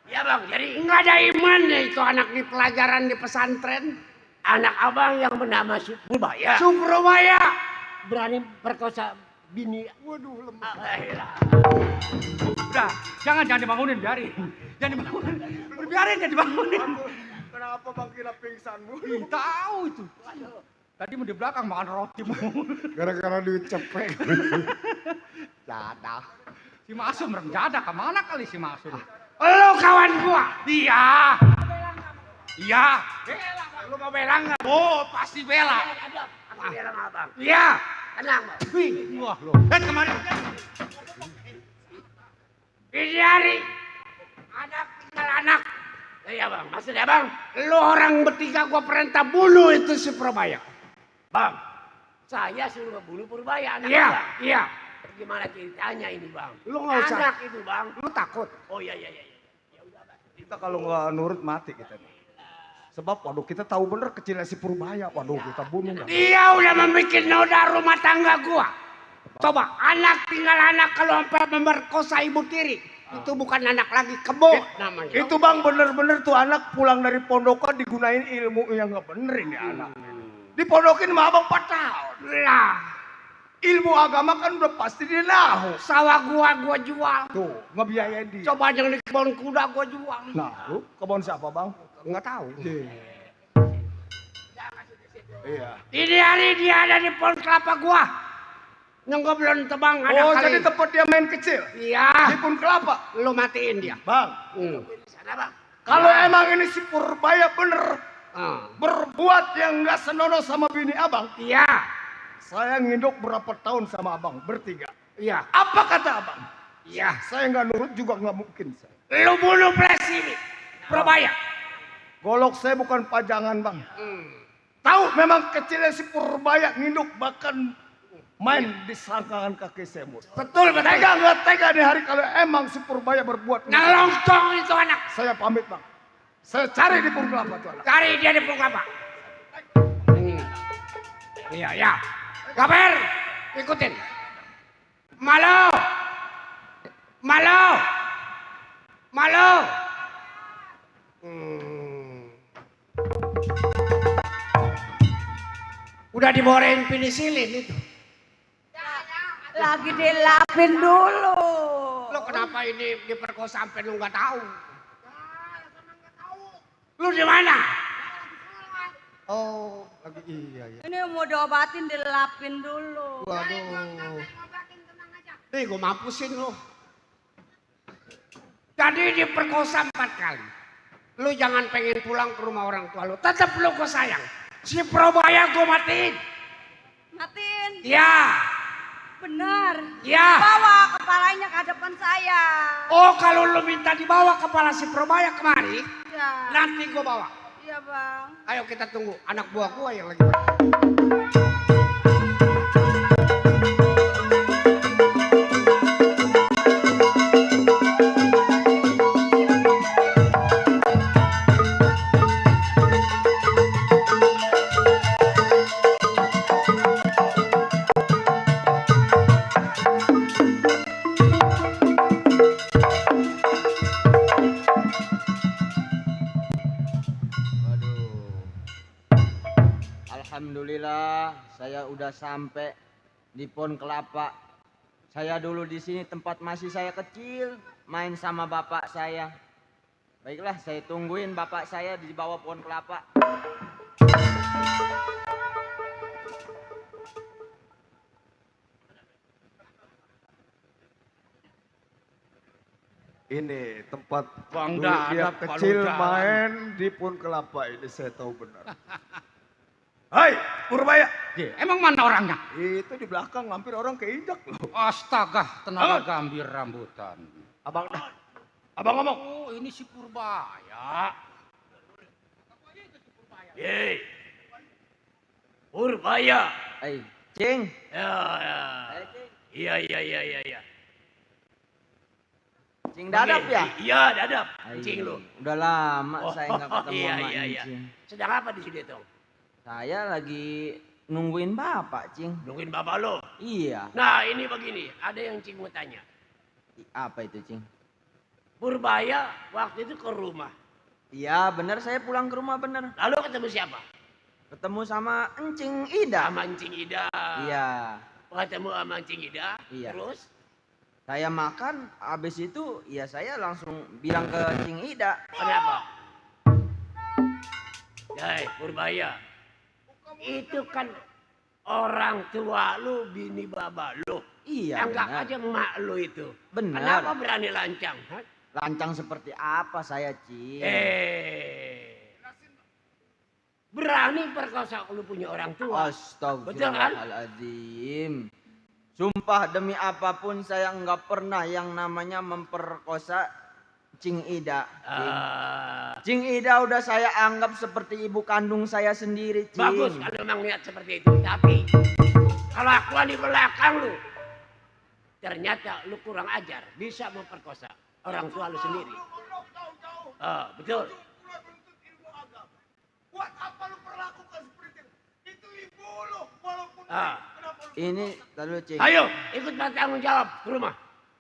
Ya bang, jadi Nggak ada imannya itu anak di pelajaran di pesantren. anak abang yang bernama Purbaya Suprabaya. berani perkosa bini. Waduh lemah. Ah, Udah, jangan dibangunin, biarin. Jangan dibangunin. Biarin jangan dibangunin. Kenapa bang kira pingsanmu? Ih, tahu itu. Tadi mau di belakang makan roti mau. Gara-gara duit cepet. Jadah. Si Masum renjada kemana kali si Masum? Lo kawan gua. Iya. Bela. Lu mau bela nggak? Oh pasti bela. Aku bilang abang. Iya. Tenang bang. Wah lo. Kemarin. Ini hari. Anak tinggal anak. Iya bang, maksudnya bang. Lu orang bertiga gua perintah bunuh itu si Purbaya. Bang, saya suruh ngebunuh Purbaya anak Iya, abang. iya. Gimana ceritanya ini bang? Lu nggak usah. Anak itu bang. Lu takut? Oh iya. Ya udah bang. Kita kalau nggak nurut mati kita. Sebab waduh kita tahu bener kecilnya si Purbaya. Waduh kita bunuh. Dia udah membuat noda rumah tangga gua. Coba anak tinggal anak kalau sampai memperkosa ibu tiri. Itu bukan anak lagi, kebo namanya. Itu bang bener-bener tuh anak pulang dari pondokan digunain ilmu yang nggak bener ini anak. Dipodokin sama abang 4 tahun. Lah, Ilmu agama kan udah pasti dia nahu. sawah gua jual. Tuh, ngebiayain dia. Coba yang di kebun kuda gua jual. Nah, lu kebun siapa bang? Nggak tahu. Iya. Ini hari dia ada di pohon kelapa gua. Yang gua belum tebang ada Oh, kali. jadi tempat dia main kecil? Iya. Di pun kelapa? Lu matiin dia. Bang, Sana bang. kalau emang ini si Purbaya bener Ah. berbuat yang nggak senonoh sama bini abang, Iya. saya nginduk berapa tahun sama abang, bertiga. Iya. Apa kata abang? Iya. Saya nggak nurut juga nggak mungkin. Lu bunuh Ples ini. Purbaya. Golok saya bukan pajangan bang. Hmm. Tahu memang kecilnya si Purbaya nginduk bahkan main di selangkangan kaki semut. Betul betul. Tega nggak tega di hari kalau emang si Purbaya berbuat. Ngelongtong itu anak. Saya pamit bang. Saya cari di Pur Kelapa tuh anak. Cari dia di pohon kelapa. Iya ya. Kabar. Ikutin. Malo. Malo. Malo. Udah diborehin penisilin itu. Lagi dilapin dulu. Lo kenapa ini diperkosa sampai lu nggak tahu? Lu di mana? Oh, lagi iya ya. Ini mau diobatin dilapin dulu. Waduh. Nih gue mampusin lu. Tadi diperkosa 4 kali. Lu jangan pengen pulang ke rumah orang tua lu. Tetap lu gue sayang. Si Purbaya gue matiin. Matiin. Ya. Benar. Ya. Bawa kepalanya ke hadapan saya. Oh kalau lu minta dibawa kepala si Purbaya kemari. Iya. Nanti gue bawa. Iya bang. Ayo kita tunggu anak buah gue yang lagi main. Alhamdulillah, saya udah sampai di Pohon Kelapa. Saya dulu di sini tempat masih saya kecil, main sama bapak saya. Baiklah, saya tungguin bapak saya di bawah Pohon Kelapa. Ini tempat Bang dulu dia Dadap kalau kecil jalan. main di Pun Kelapa ini saya tahu benar. Hai, Purbaya. Emang mana orangnya? Itu di belakang hampir orang keinjak loh. Astaga, tenaga gambir rambutan. Abang dah. Abang ngomong. Oh, ini si Purbaya. Yeay. Purbaya. Hey, Cing. Ya, ya. Hey, Cing. Iya. Cing Dadap ya? Iya, Dadap. Ay, Cing lu. Udah lama saya nggak ketemu iya, sama iya. Cing. Sedang apa di sini, Tong? Saya lagi nungguin bapak, Cing. Nungguin bapak lo. Iya. Nah, ini begini. Ada yang Cing mau tanya. Apa itu, Cing? Purbaya waktu itu ke rumah. Iya, bener saya pulang ke rumah bener. Lalu ketemu siapa? Ketemu sama Encing Ida. Sama Encing Ida. Iya. Ketemu sama Encing Ida. Iya. Terus? Saya makan, habis itu ya saya langsung bilang ke Cing Ida. Kenapa? Hei, Purbaya. Itu kan orang tua lu, bini baba lu. Iya, Anggap benar. aja emak lu itu. Benar. Kenapa berani lancang? Hah? Lancang seperti apa saya, Cing? Berani perkosa lu punya orang tua. Astagfirullahaladzim. Sumpah demi apapun saya nggak pernah yang namanya memperkosa Cing Ida. Cing. Cing Ida udah saya anggap seperti ibu kandung saya sendiri, Cing. Bagus kalau memang niat seperti itu. Tapi kelakuan di belakang lu, ternyata lu kurang ajar. Bisa memperkosa orang tua lu sendiri. Betul. Buat apa lu perlakukan seperti itu? Itu ibu lu, walaupun Ini lalu Cing. Ayo, ikut bertanggung jawab ke rumah.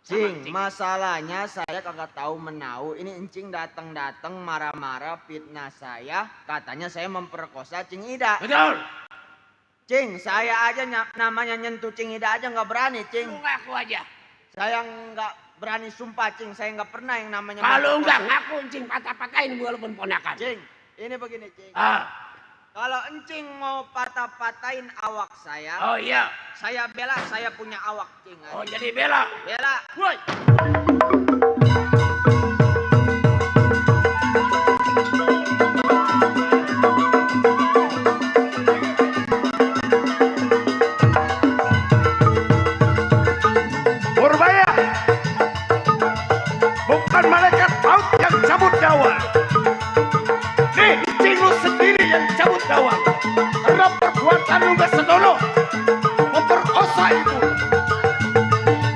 Cing, masalahnya saya kagak tahu menau. Ini Encing datang-datang marah-marah fitnah saya. Katanya saya memperkosa Cing Ida. Betul. Cing, saya aja namanya nyentuh Cing Ida aja nggak berani, Cing. Ngaku aja. Saya nggak berani sumpah, Cing. Saya nggak pernah yang namanya. Kalau enggak ngaku Encing patah-patahin walaupun ponakan. Cing, ini begini, Cing. Ah. Kalau Encing mau patah-patahin awak saya. Oh iya. Saya bela, saya punya awak, Cing. Oh jadi bela. Bela. Woi. Purbaya, bukan malaikat maut yang cabut nyawa. Nih, Cing lu sendiri yang cabut nyawa. Karena perbuatan lu gak senonoh, memperkosa ibu.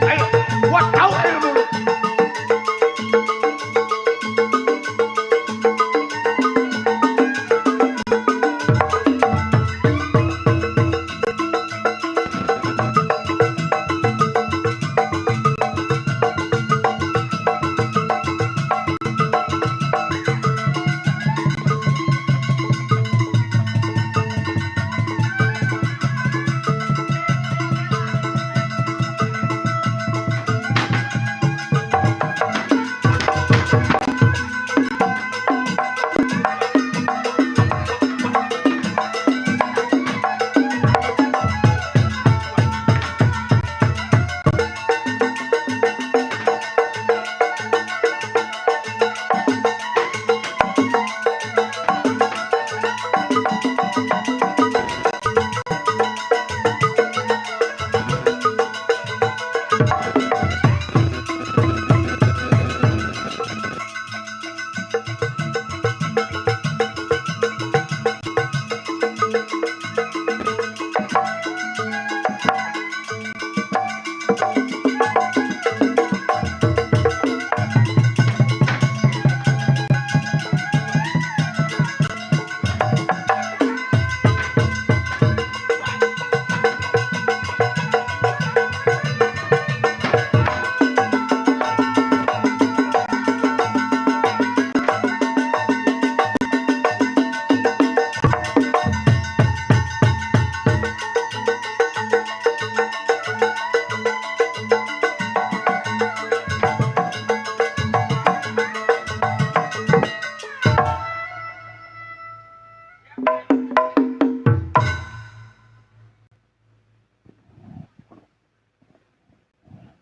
Ayo, gua tahu ilmu lu.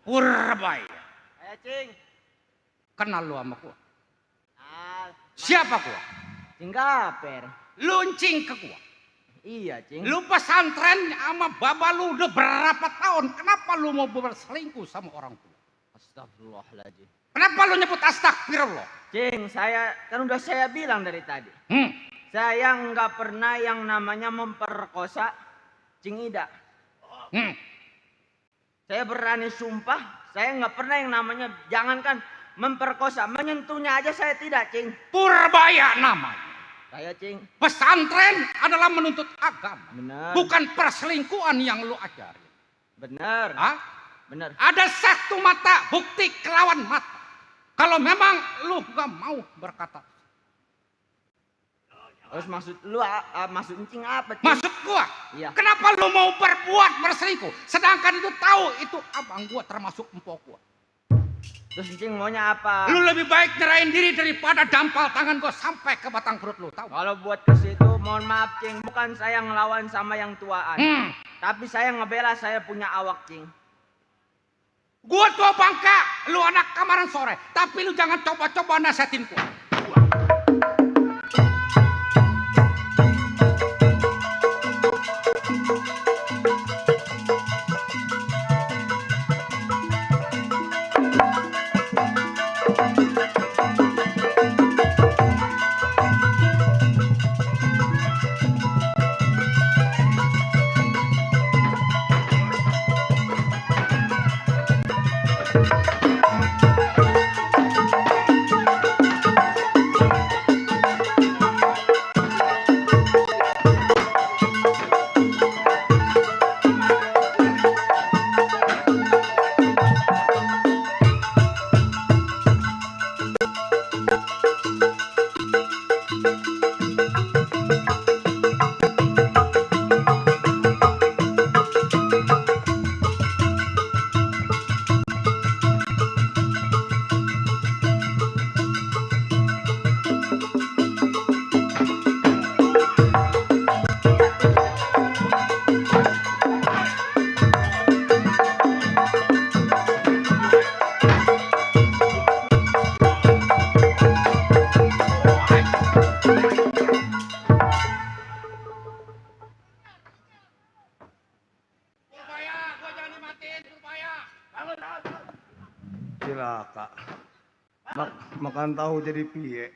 Purbaya. Ayo, Cing. Kenal lu sama gua? Ah, Siapa gua? Cing Gaper. Lu Encing ke gua. Iya, Cing. Lu pesantren sama baba lu udah berapa tahun? Kenapa lu mau berselingkuh sama orang tua? Astagfirullahaladzim. Kenapa lu nyebut astagfirullah? Cing, kan udah saya bilang dari tadi. Saya nggak pernah yang namanya memperkosa Cing Ida. Saya berani sumpah, saya nggak pernah yang namanya, jangankan memperkosa, menyentuhnya aja saya tidak, Cing. Purbaya namanya. Saya, Cing. Pesantren adalah menuntut agama. Benar. Bukan perselingkuhan yang lu ajari. Benar. Hah? Benar. Ada satu mata, bukti kelawan mata. Kalau memang lu gak mau berkata. Terus maksud lu, maksud Encing apa, Cing? Maksud gua, Iya. kenapa lu mau berbuat berselingkuh? Sedangkan itu tahu itu abang gua termasuk empok gua. Terus Encing maunya apa? Lu lebih baik nyerahin diri daripada dampal tangan gua sampai ke batang perut lu, tahu? Kalau buat ke situ, mohon maaf, Cing. Bukan saya ngelawan sama yang tuaan. Tapi saya ngebela saya punya awak, Cing. Gua tua bangka, lu anak kamaran sore. Tapi lu jangan coba-coba nasihatin gua. cilaka. Makan tahu jadi piye.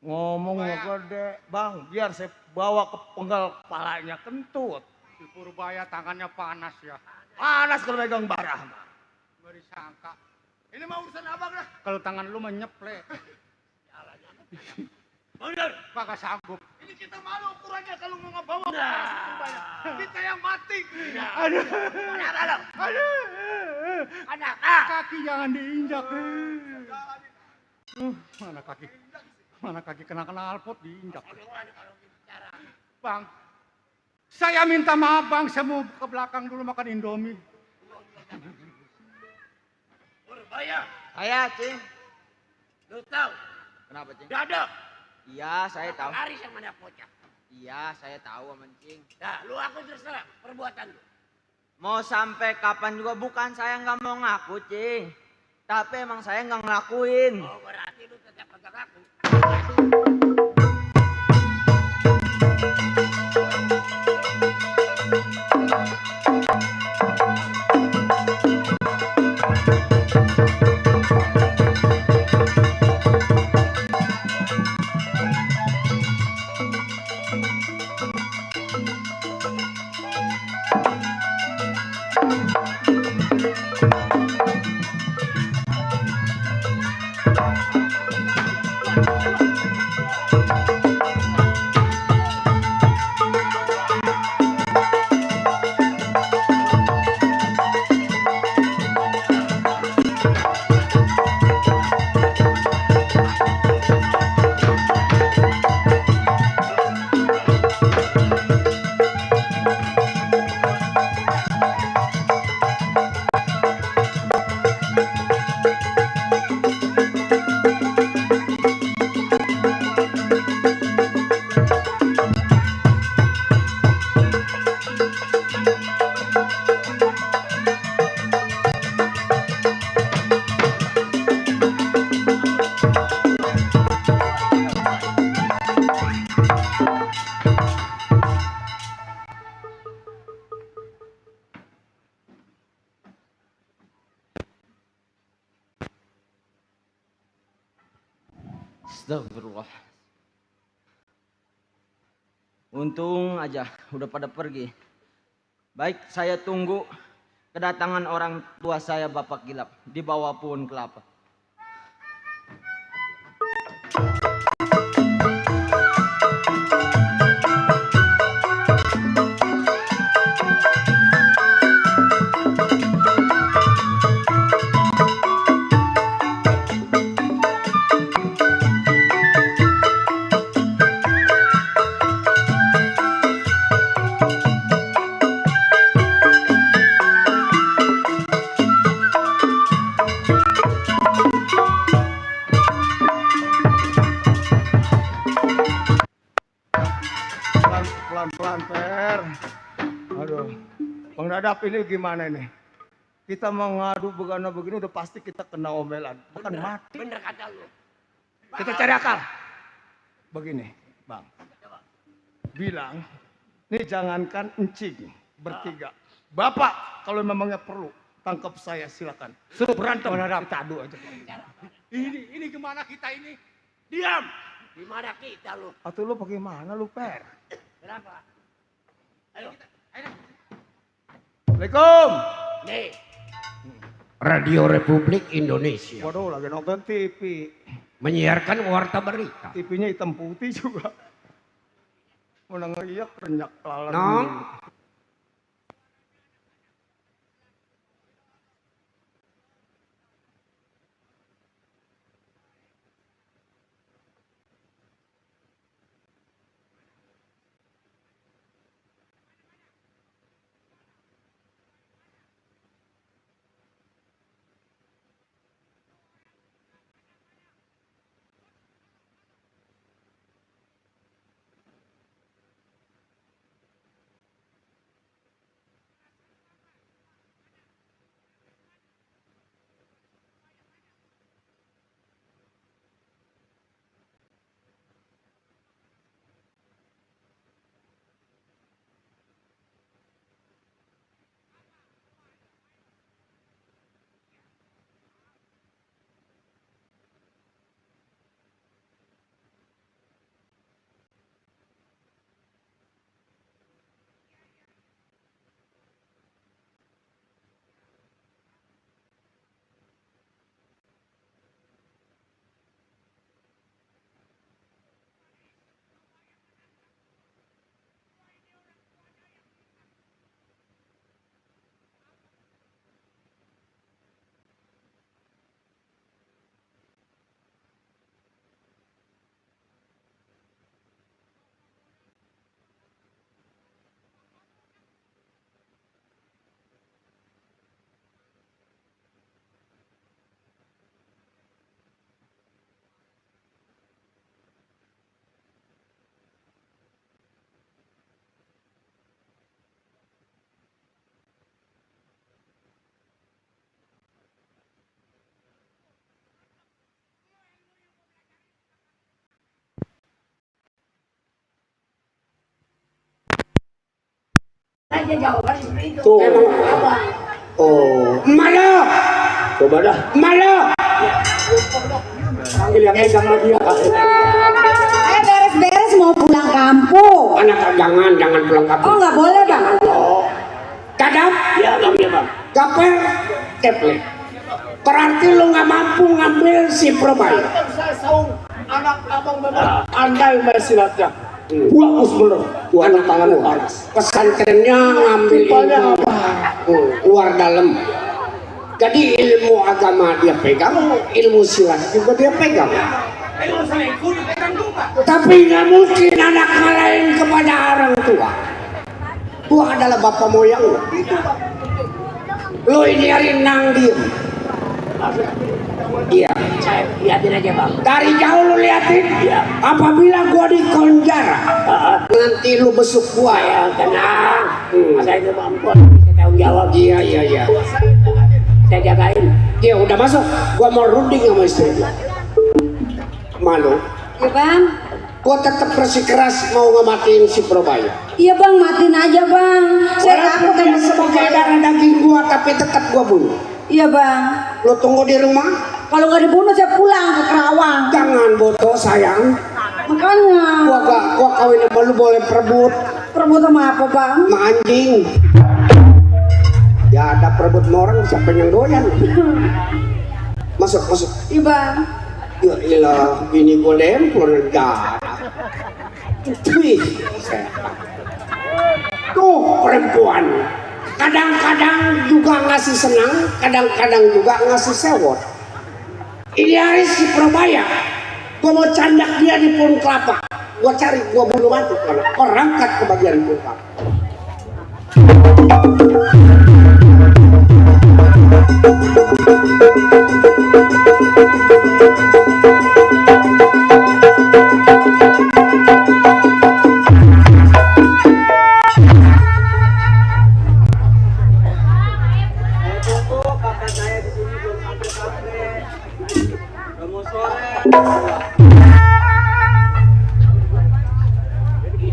Ngomong gede, Bang, biar saya bawa ke penggal kepalanya kentut. Si Purbaya tangannya panas ya. Panas kalau megang barah. Beri sangka. Ini mau urusan abang lah. Kalau tangan lu menyeple. Bener. Kagak sanggup. Ini kita malu ukurannya kalau mau ngebawa Purbaya. Kita yang mati. Aduh. Anak. Kaki jangan diinjak. Mana kaki? Mana kaki kena knalpot diinjak. Bang, saya minta maaf bang, saya mau ke belakang dulu makan Indomie. Purbaya, Saya, Cing. lu tahu? Kenapa, Cing? Dadap. Iya, saya tahu. Laris yang mana pocah. Iya, saya tahu, Aman Cing. Nah, lu aku terserah perbuatan lu. Mau sampai kapan juga bukan saya nggak mau ngaku, Cing. Tapi emang saya nggak ngelakuin. Oh, berarti lu tetap kagak ngaku. Astagfirullah. Untung aja udah pada pergi. Baik, saya tunggu kedatangan orang tua saya Bapak Gilap di bawah pohon kelapa. Pelan-pelan, Per. Aduh, Bang Dadap ini gimana nih? Kita mengadu begini udah pasti kita kena omelan. Bukan mati. Bener kata lu. Kita cari akal. Begini, Bang. Bilang, nih jangankan encing bertiga. Bapak kalau memangnya perlu tangkap saya silakan. Suruh berantem. Kita adu aja. Ini gimana kita ini? Diam. Gimana kita lu? Atau lu bagaimana lu, Per? Kenapa? Ayo. Assalamualaikum. Nih. Radio Republik Indonesia Waduh, lagi nonton TV. menyiarkan warta berita. TV-nya hitam putih juga. Mana ngeriak renyak lalan. Nong. aja jawaban itu. Tuh. Emang apa? Oh, Malo, coba dah. malo. Panggil yang egang lagi ya. Beres-beres mau pulang kampung. Anak jangan pulang kampung. Oh nggak boleh bang. Kadap, Ya bang, ya bang. gaper, teple. Berarti lu nggak mampu ngambil si Probaya. Saya saung anak abang memang pandai main silatnya. Bagus bener. Anak tangan panas. Pesantrennya ngambil Rupanya ilmu apa? luar dalam. Jadi ilmu agama dia pegang, ilmu silat juga dia pegang. Tapi nggak mungkin anak ngalahin kepada orang tua. Gua adalah bapak moyang lu. Lu ini hari nang diem. Iya. Lihatin aja bang. Dari jauh lu liatin. Iya. Apabila gua di konjara, nanti lu besuk gua ya. Tenang. Masa itu mampu. Bisa tanggung jawab. Iya iya iya. Saya jagain. Dia udah masuk. Gua mau runding sama istri gua. Malu. Iya bang. Gua tetap bersikeras mau ngematiin si Probaya. Iya bang, matiin aja bang. Saya takut Walaupun dia sama sebagai Probaya. darah daging gua, tapi tetap gua bunuh. Iya bang. Lu tunggu di rumah. Kalau nggak dibunuh saya pulang ke Kerawang. Jangan boto sayang. Makanya. Gua kawin sama lu boleh perebut. Perebut sama apa bang? Sama anjing. Ya ada perebut sama orang siapa yang doyan. Masuk. Iya bang. Ya ilah, bini gua dempur negara. Wih, tuh perempuan. Kadang-kadang juga ngasih senang, kadang-kadang juga ngasih sewot. Ini hari si Probaya. Gua mau candak dia di pohon kelapa. Gua cari, gua bunuh mati. Perangkat ke bagian pohon kelapa.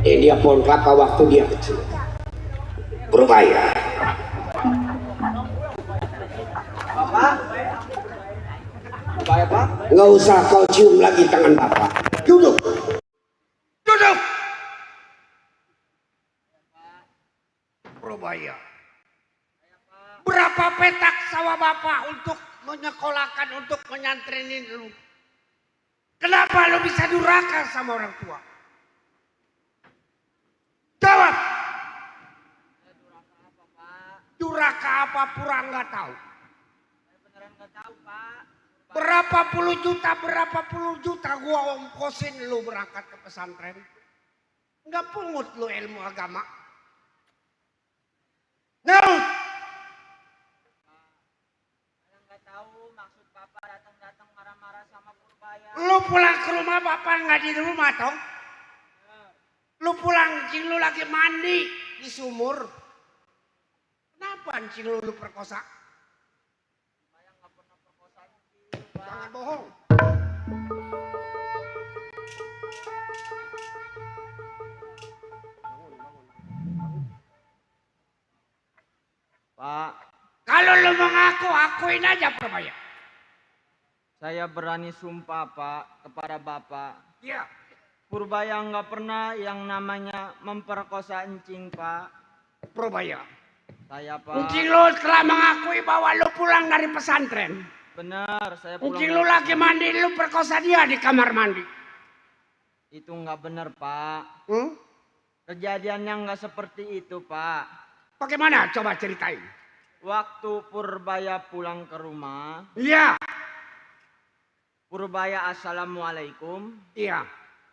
Dia pohon kelapa waktu dia kecil. Probaya. Bapak, Pak. Nggak usah kau cium lagi tangan bapak. Duduk. Duduk. Probaya. Berapa petak sawah bapak untuk menyekolahkan, untuk menyantrenin lu? Kenapa lu bisa durhaka sama orang tua? Jawab. Durhaka apa pura nggak tahu? Beneran nggak tahu, Pak. Berapa puluh juta gua ongkosin lu berangkat ke pesantren. Nggak pungut lu ilmu agama. Nyaut. Saya nggak tahu maksud Bapak datang-datang marah-marah sama Purbaya. Lu pulang ke rumah bapak nggak di rumah toh? Lu pulang cing lu lagi mandi di sumur. Kenapa cing lu perkosa? Saya nggak pernah perkosa Cing, Pak. Jangan bohong. Pak, Kalau lu mengaku, akuin aja Purbaya. saya berani sumpah, Pak, kepada Bapak. Iya. Purbaya nggak pernah yang namanya memperkosa encing, Pak. Purbaya. Saya, Pak. Mungkin lu telah mengakui bahwa lu pulang dari pesantren. Benar, saya pulang. Mungkin lu lagi mandi, lu perkosa dia di kamar mandi. Itu nggak benar, Pak. Hmm? Kejadiannya nggak seperti itu, Pak. Bagaimana? Coba ceritain. Waktu Purbaya pulang ke rumah, Iya. Purbaya assalamualaikum. Iya.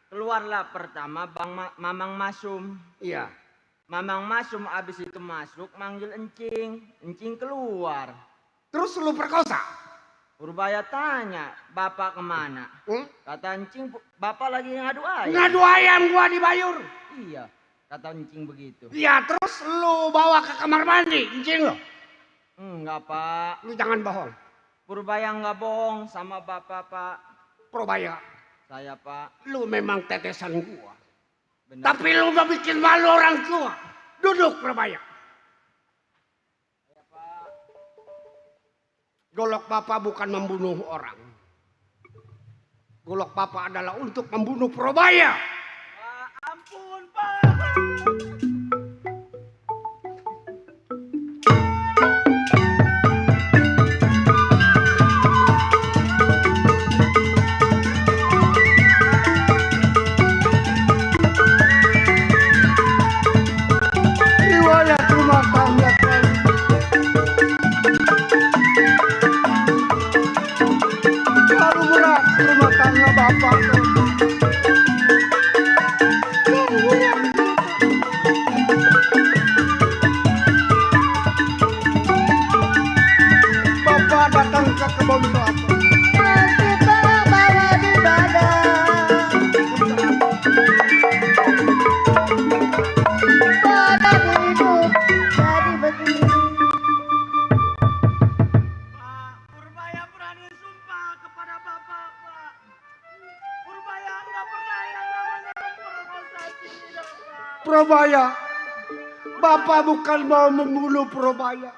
Keluarlah pertama Mamang Masum. Iya. Mamang Masum abis itu masuk manggil encing. Encing keluar. Terus lu perkosa? Purbaya tanya, Bapak kemana? Kata encing, Bapak lagi ngadu ayam. Ngadu ayam gua di Bayur. Iya, kata encing begitu. Iya, terus lu bawa ke kamar mandi, encing lo. Enggak, Pak. Lu jangan bohong. Purbaya nggak bohong sama Bapak, Pak. Purbaya, Saya, Pak. lu memang tetesan gua. Benar. Tapi lu gak bikin malu orang tua. Duduk Purbaya. Golok Bapak bukan membunuh orang. Golok Bapak adalah untuk membunuh Probaya. Ampun, Pak. Riwayat rumah tangga terlalu berat rumah tangga Bapak. Bapak datang ke kebun kelapa. Nanti Pak bawa di badan. Badan hidup jadi begini. Purbaya berani sumpah kepada Bapak, Pak. Purbaya nggak pernah yang namanya memperkosa Ciro, Pak. Probaya, Bapak bukan mau membunuh Probaya.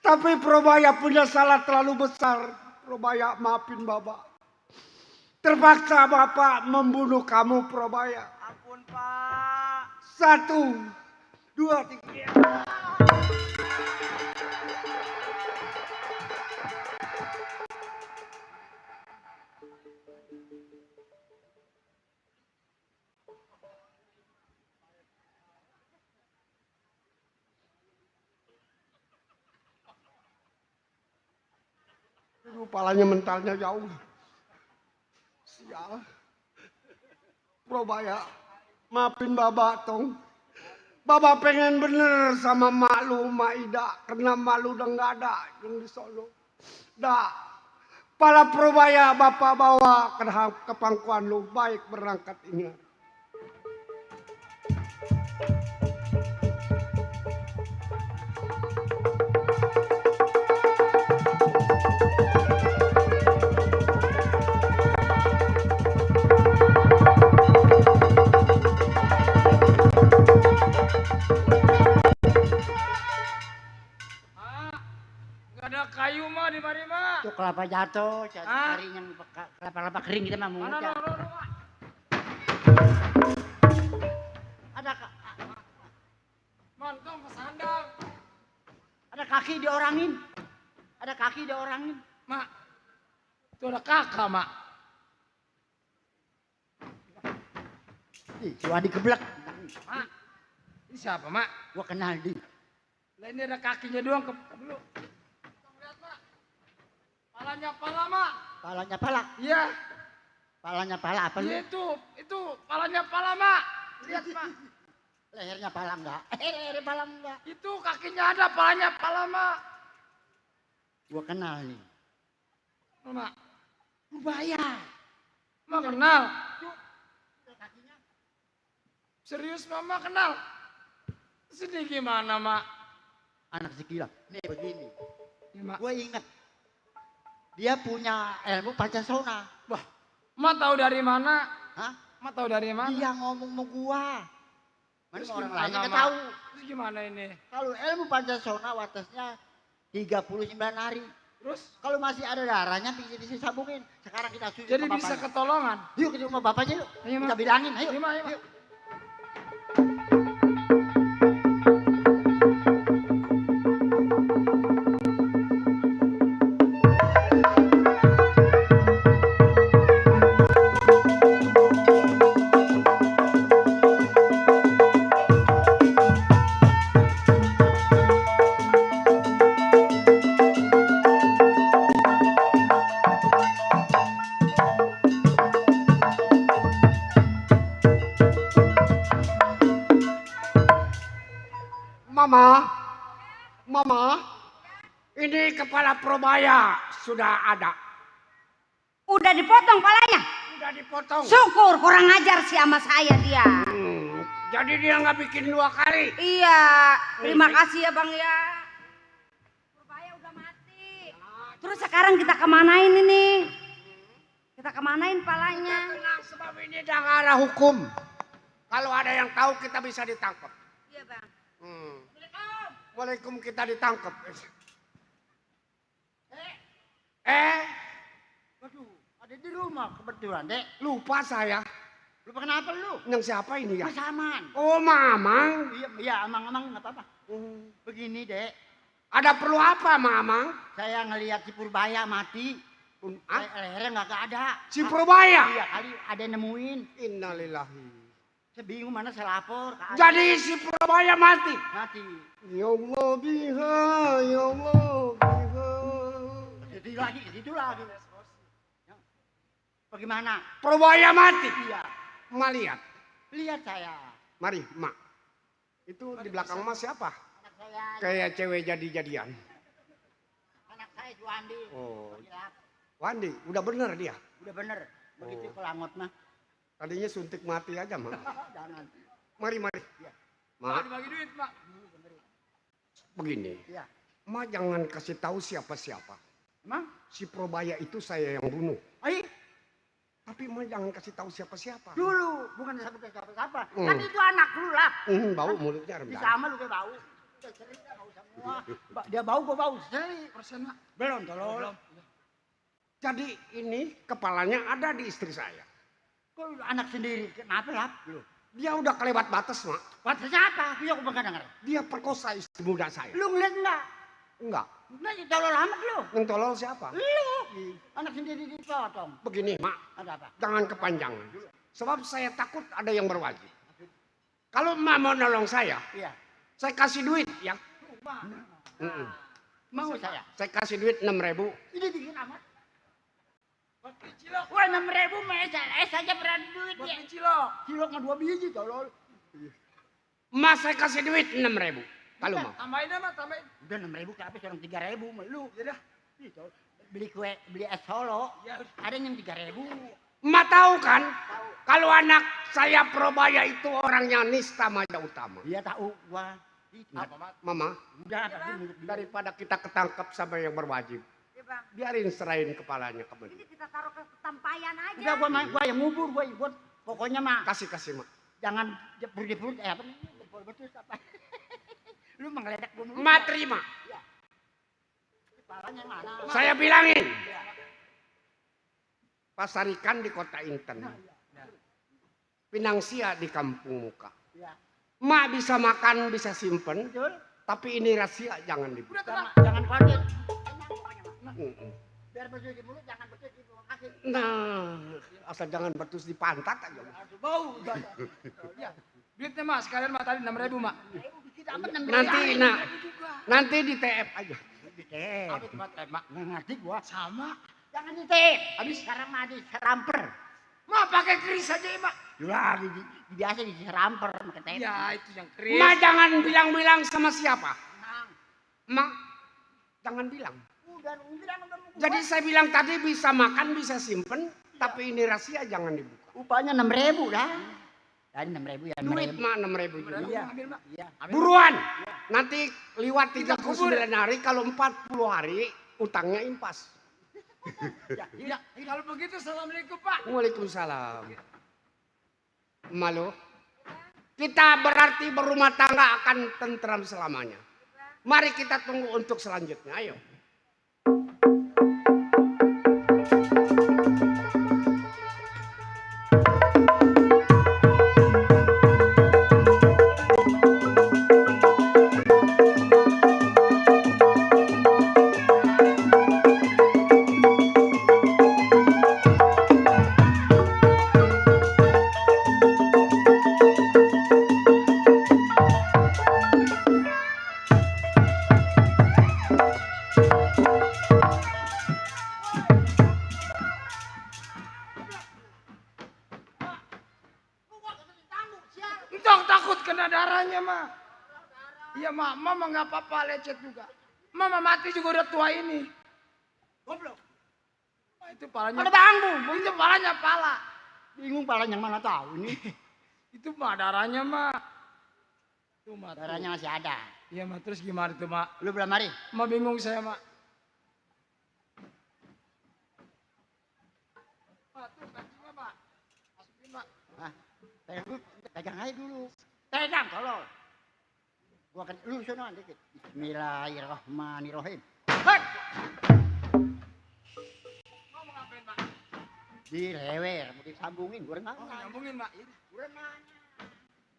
Tapi Probaya punya salah terlalu besar. Probaya, maafin Bapak. Terpaksa Bapak membunuh kamu, Probaya. Ampun, Pak. 1, 2, 3. Kepalanya mentalnya jauh. Sial. Probaya, maafin Bapak tong. Bapak pengen bener sama mak lu, Mak Ida. Karena mak lu udah nggak ada yang di Solo. Dah, pala Probaya Bapak bawa ke pangkuan lu. Baik berangkat ingat. Gak ada kayu mah di mari mah. Itu kelapa jatuh, cari yang kelapa-kelapa kering kita mah mau Mana ngecak. no. Ada Mantong kesandang. ada kaki diorangin. Ada kaki diorangin. Mak, itu ada kakak mak. Ih, si Wadi keblek. Mak, ini siapa mak? Gua kenal di. Lah ini ada kakinya doang dulu. Lihat mak. Palanya pala mak. Palanya pala. Iya. Palanya pala apa lu? Iya itu palanya pala mak. Lihat mak. Lehernya pala enggak? Lehernya pala enggak. Itu kakinya ada, palanya pala mak. Gua kenal nih. Mak, Purbaya. mak kenal. Serius mama kenal. Sedih gimana mak? Anak si Gilang. Nih begini. Ya, mak. Gue inget. Dia punya ilmu Pancasona. Wah, mak tahu dari mana? Hah? Mak tahu dari mana? Dia ngomong sama gua. Mana Terus orang gimana, lain nggak Mak? tahu. Terus gimana ini? Kalau ilmu Pancasona watasnya 39 hari. Terus? Kalau masih ada darahnya bisa disambungin. Sekarang kita susun Jadi ke bisa bapaknya. ketolongan. Yuk ke rumah bapaknya yuk. Ayo, Kita Mak. bilangin, ayo. Ayo, Mak, ayo, Mak. Yuk. Mama, ini kepala Probaya sudah ada. Udah dipotong palanya? Sudah dipotong. Syukur kurang ajar sih sama saya dia. Jadi dia nggak bikin 2 kali. Iya, terima kasih ya bang ya. Purbaya udah mati. Terus sekarang kita kemanain ini? Kita kemanain palanya? Tenang, sebab ini negara hukum. Kalau ada yang tahu kita bisa ditangkap. Iya bang. Waalaikumsalam, kita ditangkap. Waduh, ada di rumah kebetulan, Dek. Lupa saya. Lupa kenapa lu? Yang siapa ini ya? Mas Aman. Oh, Mamang. Iya, Amang nggak apa-apa. Begini, Dek. Ada perlu apa, Mamang? Saya ngelihat si Purbaya mati. Lehernya nggak ada. Si Purbaya? Iya, kali ada yang nemuin. Innalillahi. Saya bingung mana saya lapor. Jadi si Purbaya mati? Mati. Ya Allah biha, ya Allah biha. Itu lagi. Bagaimana? Purbaya mati? Iya. Ma lihat? Lihat saya. Mari, Mak. Itu di belakang Mas siapa? Anak saya. Kayak cewek jadi-jadian. Anak saya Juandi. Oh. Wandi, udah bener dia? Udah bener. Begitu kelangot mah. Tadinya suntik mati aja, Mak. Jangan. Mari. Ya. Mak, Dibagi duit, Mak. begini. Iya. Mak jangan kasih tahu siapa-siapa. Emang? Si Purbaya itu saya yang bunuh. Ayo. Tapi Mak jangan kasih tahu siapa-siapa. Dulu, bukan sampai ke siapa-siapa. Kan itu anak lu lah. Bau mulutnya Di rendah. sama lu kayak bau. Sering bau semua. Dia bau, gua bau. Sering. Persen, Mak. Belum, tolong. Jadi ini kepalanya ada di istri saya. Kok anak sendiri? Kenapa lah? Dia udah kelewat batas, Mak. Batas apa? Iya, aku bakal denger. Dia perkosa istri muda saya. Lu ngeliat enggak? Enggak. Nah, tolol amat lu. Yang tolol siapa? Lu. Anak sendiri dipotong. Begini, Mak. Ada apa? Jangan kepanjangan. Sebab saya takut ada yang berwajib. Kalau Mak mau nolong saya, Iya. saya kasih duit ya. Mau saya? Saya kasih duit 6.000. Ini dikit amat. Wah, 6.000 SMS aja berani duit ya. Cilok. Cilok mah 2 biji, tolol. Mas saya kasih duit 6.000. Kalau mau. Tambahin dah, Mak, tambahin. Udah 6.000 ke habis orang 3.000 mah lu. Ya dah. Beli kue, beli es Solo. Ada yang 3.000. Mak tahu kan? Kalau anak saya Purbaya itu orangnya nista Maya Utama. Iya tahu gua. Mama, Udah, daripada kita ketangkap sama yang berwajib, biarin serahin kepalanya ke beli. Ini kita taruh ke tampayan aja. udah gua yang ngubur gua. Pokoknya mah Kasih Mak. jangan perut apa betul apa. Lu menggeledak gua mulu. Mak terima. Kepalanya mana? Saya bilangin. Pasar ikan di kota Inten. Pinangsia di kampung muka. Iya. Mak bisa makan, bisa simpen. Betul. Tapi ini rahasia jangan dibuka. Jangan khawatir. Biar betul di mulut, jangan betul di kaki. Nah, asal jangan betus di pantat aja. Aduh, bau. Ya. Duitnya, Mak, sekalian, Mak, tadi 6.000, Mak. Nanti di TF aja. Ditep. Apa itu, Mak? Nggak ngerti gua. Sama. Jangan ditep. Habis sekarang mah diseramper. Mak, pakai keris aja, Mak. Lah, biasa diseramper pakai tep. Ya, itu yang keris. Mak jangan bilang-bilang sama siapa. Mak, jangan bilang. Udah Jadi saya bilang tadi bisa makan, bisa simpen. Tapi ini rahasia jangan dibuka. upahnya 6.000 dah. Tadi 6.000 ya. Duit Mak 6.000 juga. Iya. Iya. Buruan. Nanti lewat 39 hari, kalau 40 hari utangnya impas. Ya, kalau begitu, Assalamualaikum, Pak. Waalaikumsalam. Malu. Kita berarti berumah tangga akan tentram selamanya. Mari kita tunggu untuk selanjutnya. Ayo. Entong takut kena darahnya, Mak. Iya, Mak. Mama nggak apa-apa, lecet juga. Mama mati juga udah tua ini. Goblok. Itu palanya. Ada bangku. Itu palanya pala. Bingung pala yang mana tahu ini. Itu Mak darahnya, Mak. Tuh, Mak. Darahnya masih ada. Iya, Mak. Terus gimana tuh, Mak? Lu belum mari? Mak bingung saya, Mak. Mak, tuh kancingnya, Mak. Masukin, Mak. Pegang aja dulu. Pegang tolong. Gua akan lu sono dikit. Bismillahirrahmanirrahim. Hei! Dilewer, mau disambungin, gue nanya. Oh, nyambungin, Mak. Gue nanya.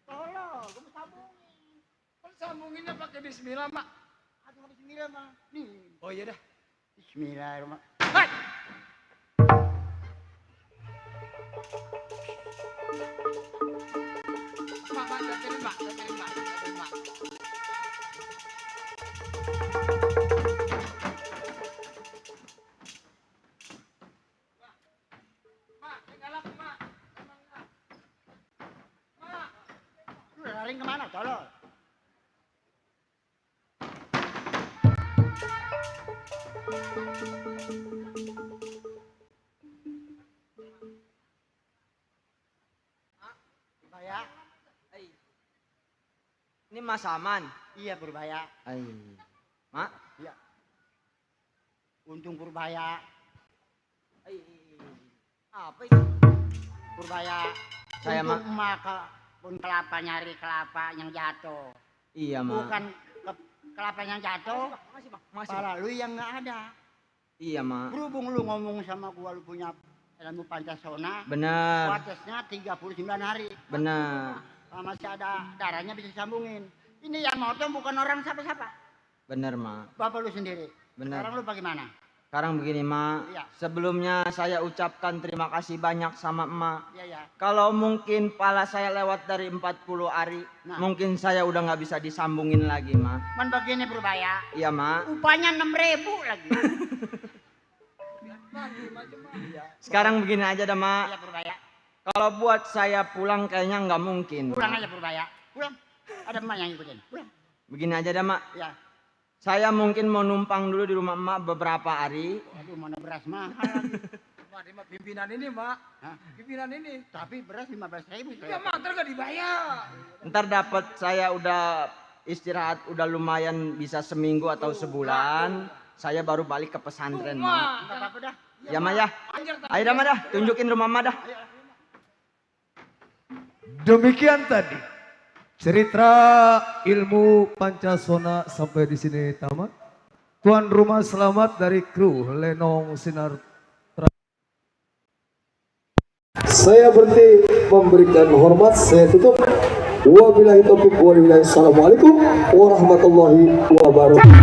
Tolong, gue mau sambungin. Kan sambunginnya pakai bismillah, Mak. Aduh, bismillah, Mak. Nih. Oh iya dah. Bismillahirrahmanirrahim. Hai. Mak, saya kirim, Mak. Mak, tinggal aku, Mak. Mak. Lu lari kemana, tolong? Purbaya. Ini Mas Aman. Iya, Purbaya. Mak. Iya. Untung Purbaya. Apa itu? Purbaya. Saya, Mak. Untung emak ke pun kelapa nyari kelapa yang jatuh. Iya, Mak. Bukan kelapa yang jatuh. Masih. Pala lu yang nggak ada. Iya, Mak. Berhubung lu ngomong sama gua lu punya ilmu Pancasona. Bener. Kuatesnya 39 hari. Bener. Kalau masih ada darahnya bisa disambungin. Ini yang motong bukan orang siapa-siapa. Bener, Mak. Bapak lu sendiri. Bener. Sekarang lu bagaimana? Sekarang begini, Mak. Iya. Sebelumnya saya ucapkan terima kasih banyak sama Emak. Iya, ya. Kalau mungkin pala saya lewat dari 40 hari, Nah. mungkin saya udah nggak bisa disambungin lagi, Mak. Man begini Purbaya. Iya, Mak. Upahnya 6.000 lagi. Sekarang begini aja dah, Mak. Iya, Purbaya. Kalau buat saya pulang kayaknya nggak mungkin. Pulang aja Purbaya. Pulang. Ada emak yang ikutin. Pulang. Begini aja dah, Mak. Ya. Saya mungkin mau numpang dulu di rumah Emak beberapa hari. Aduh, mana beras mahal. Mak, ini mah pimpinan ini, Mak. Hah? Pimpinan ini. Tapi beras 15.000. Ya, Mak, ntar gak dibayar. Ntar dapat saya udah istirahat udah lumayan bisa seminggu atau sebulan. Saya baru balik ke pesantren, Mak. Enggak apa-apa dah. Ya, Mak ya. Ayo dah, Mak dah. Tunjukin rumah Mak dah. Demikian tadi cerita ilmu Pancasona sampai di sini tamat. Tuan rumah selamat dari kru Lenong Sinar. Saya berhenti memberikan hormat, saya tutup. Wabillahi taufiq wal hidayah. Assalamualaikum warahmatullahi wabarakatuh.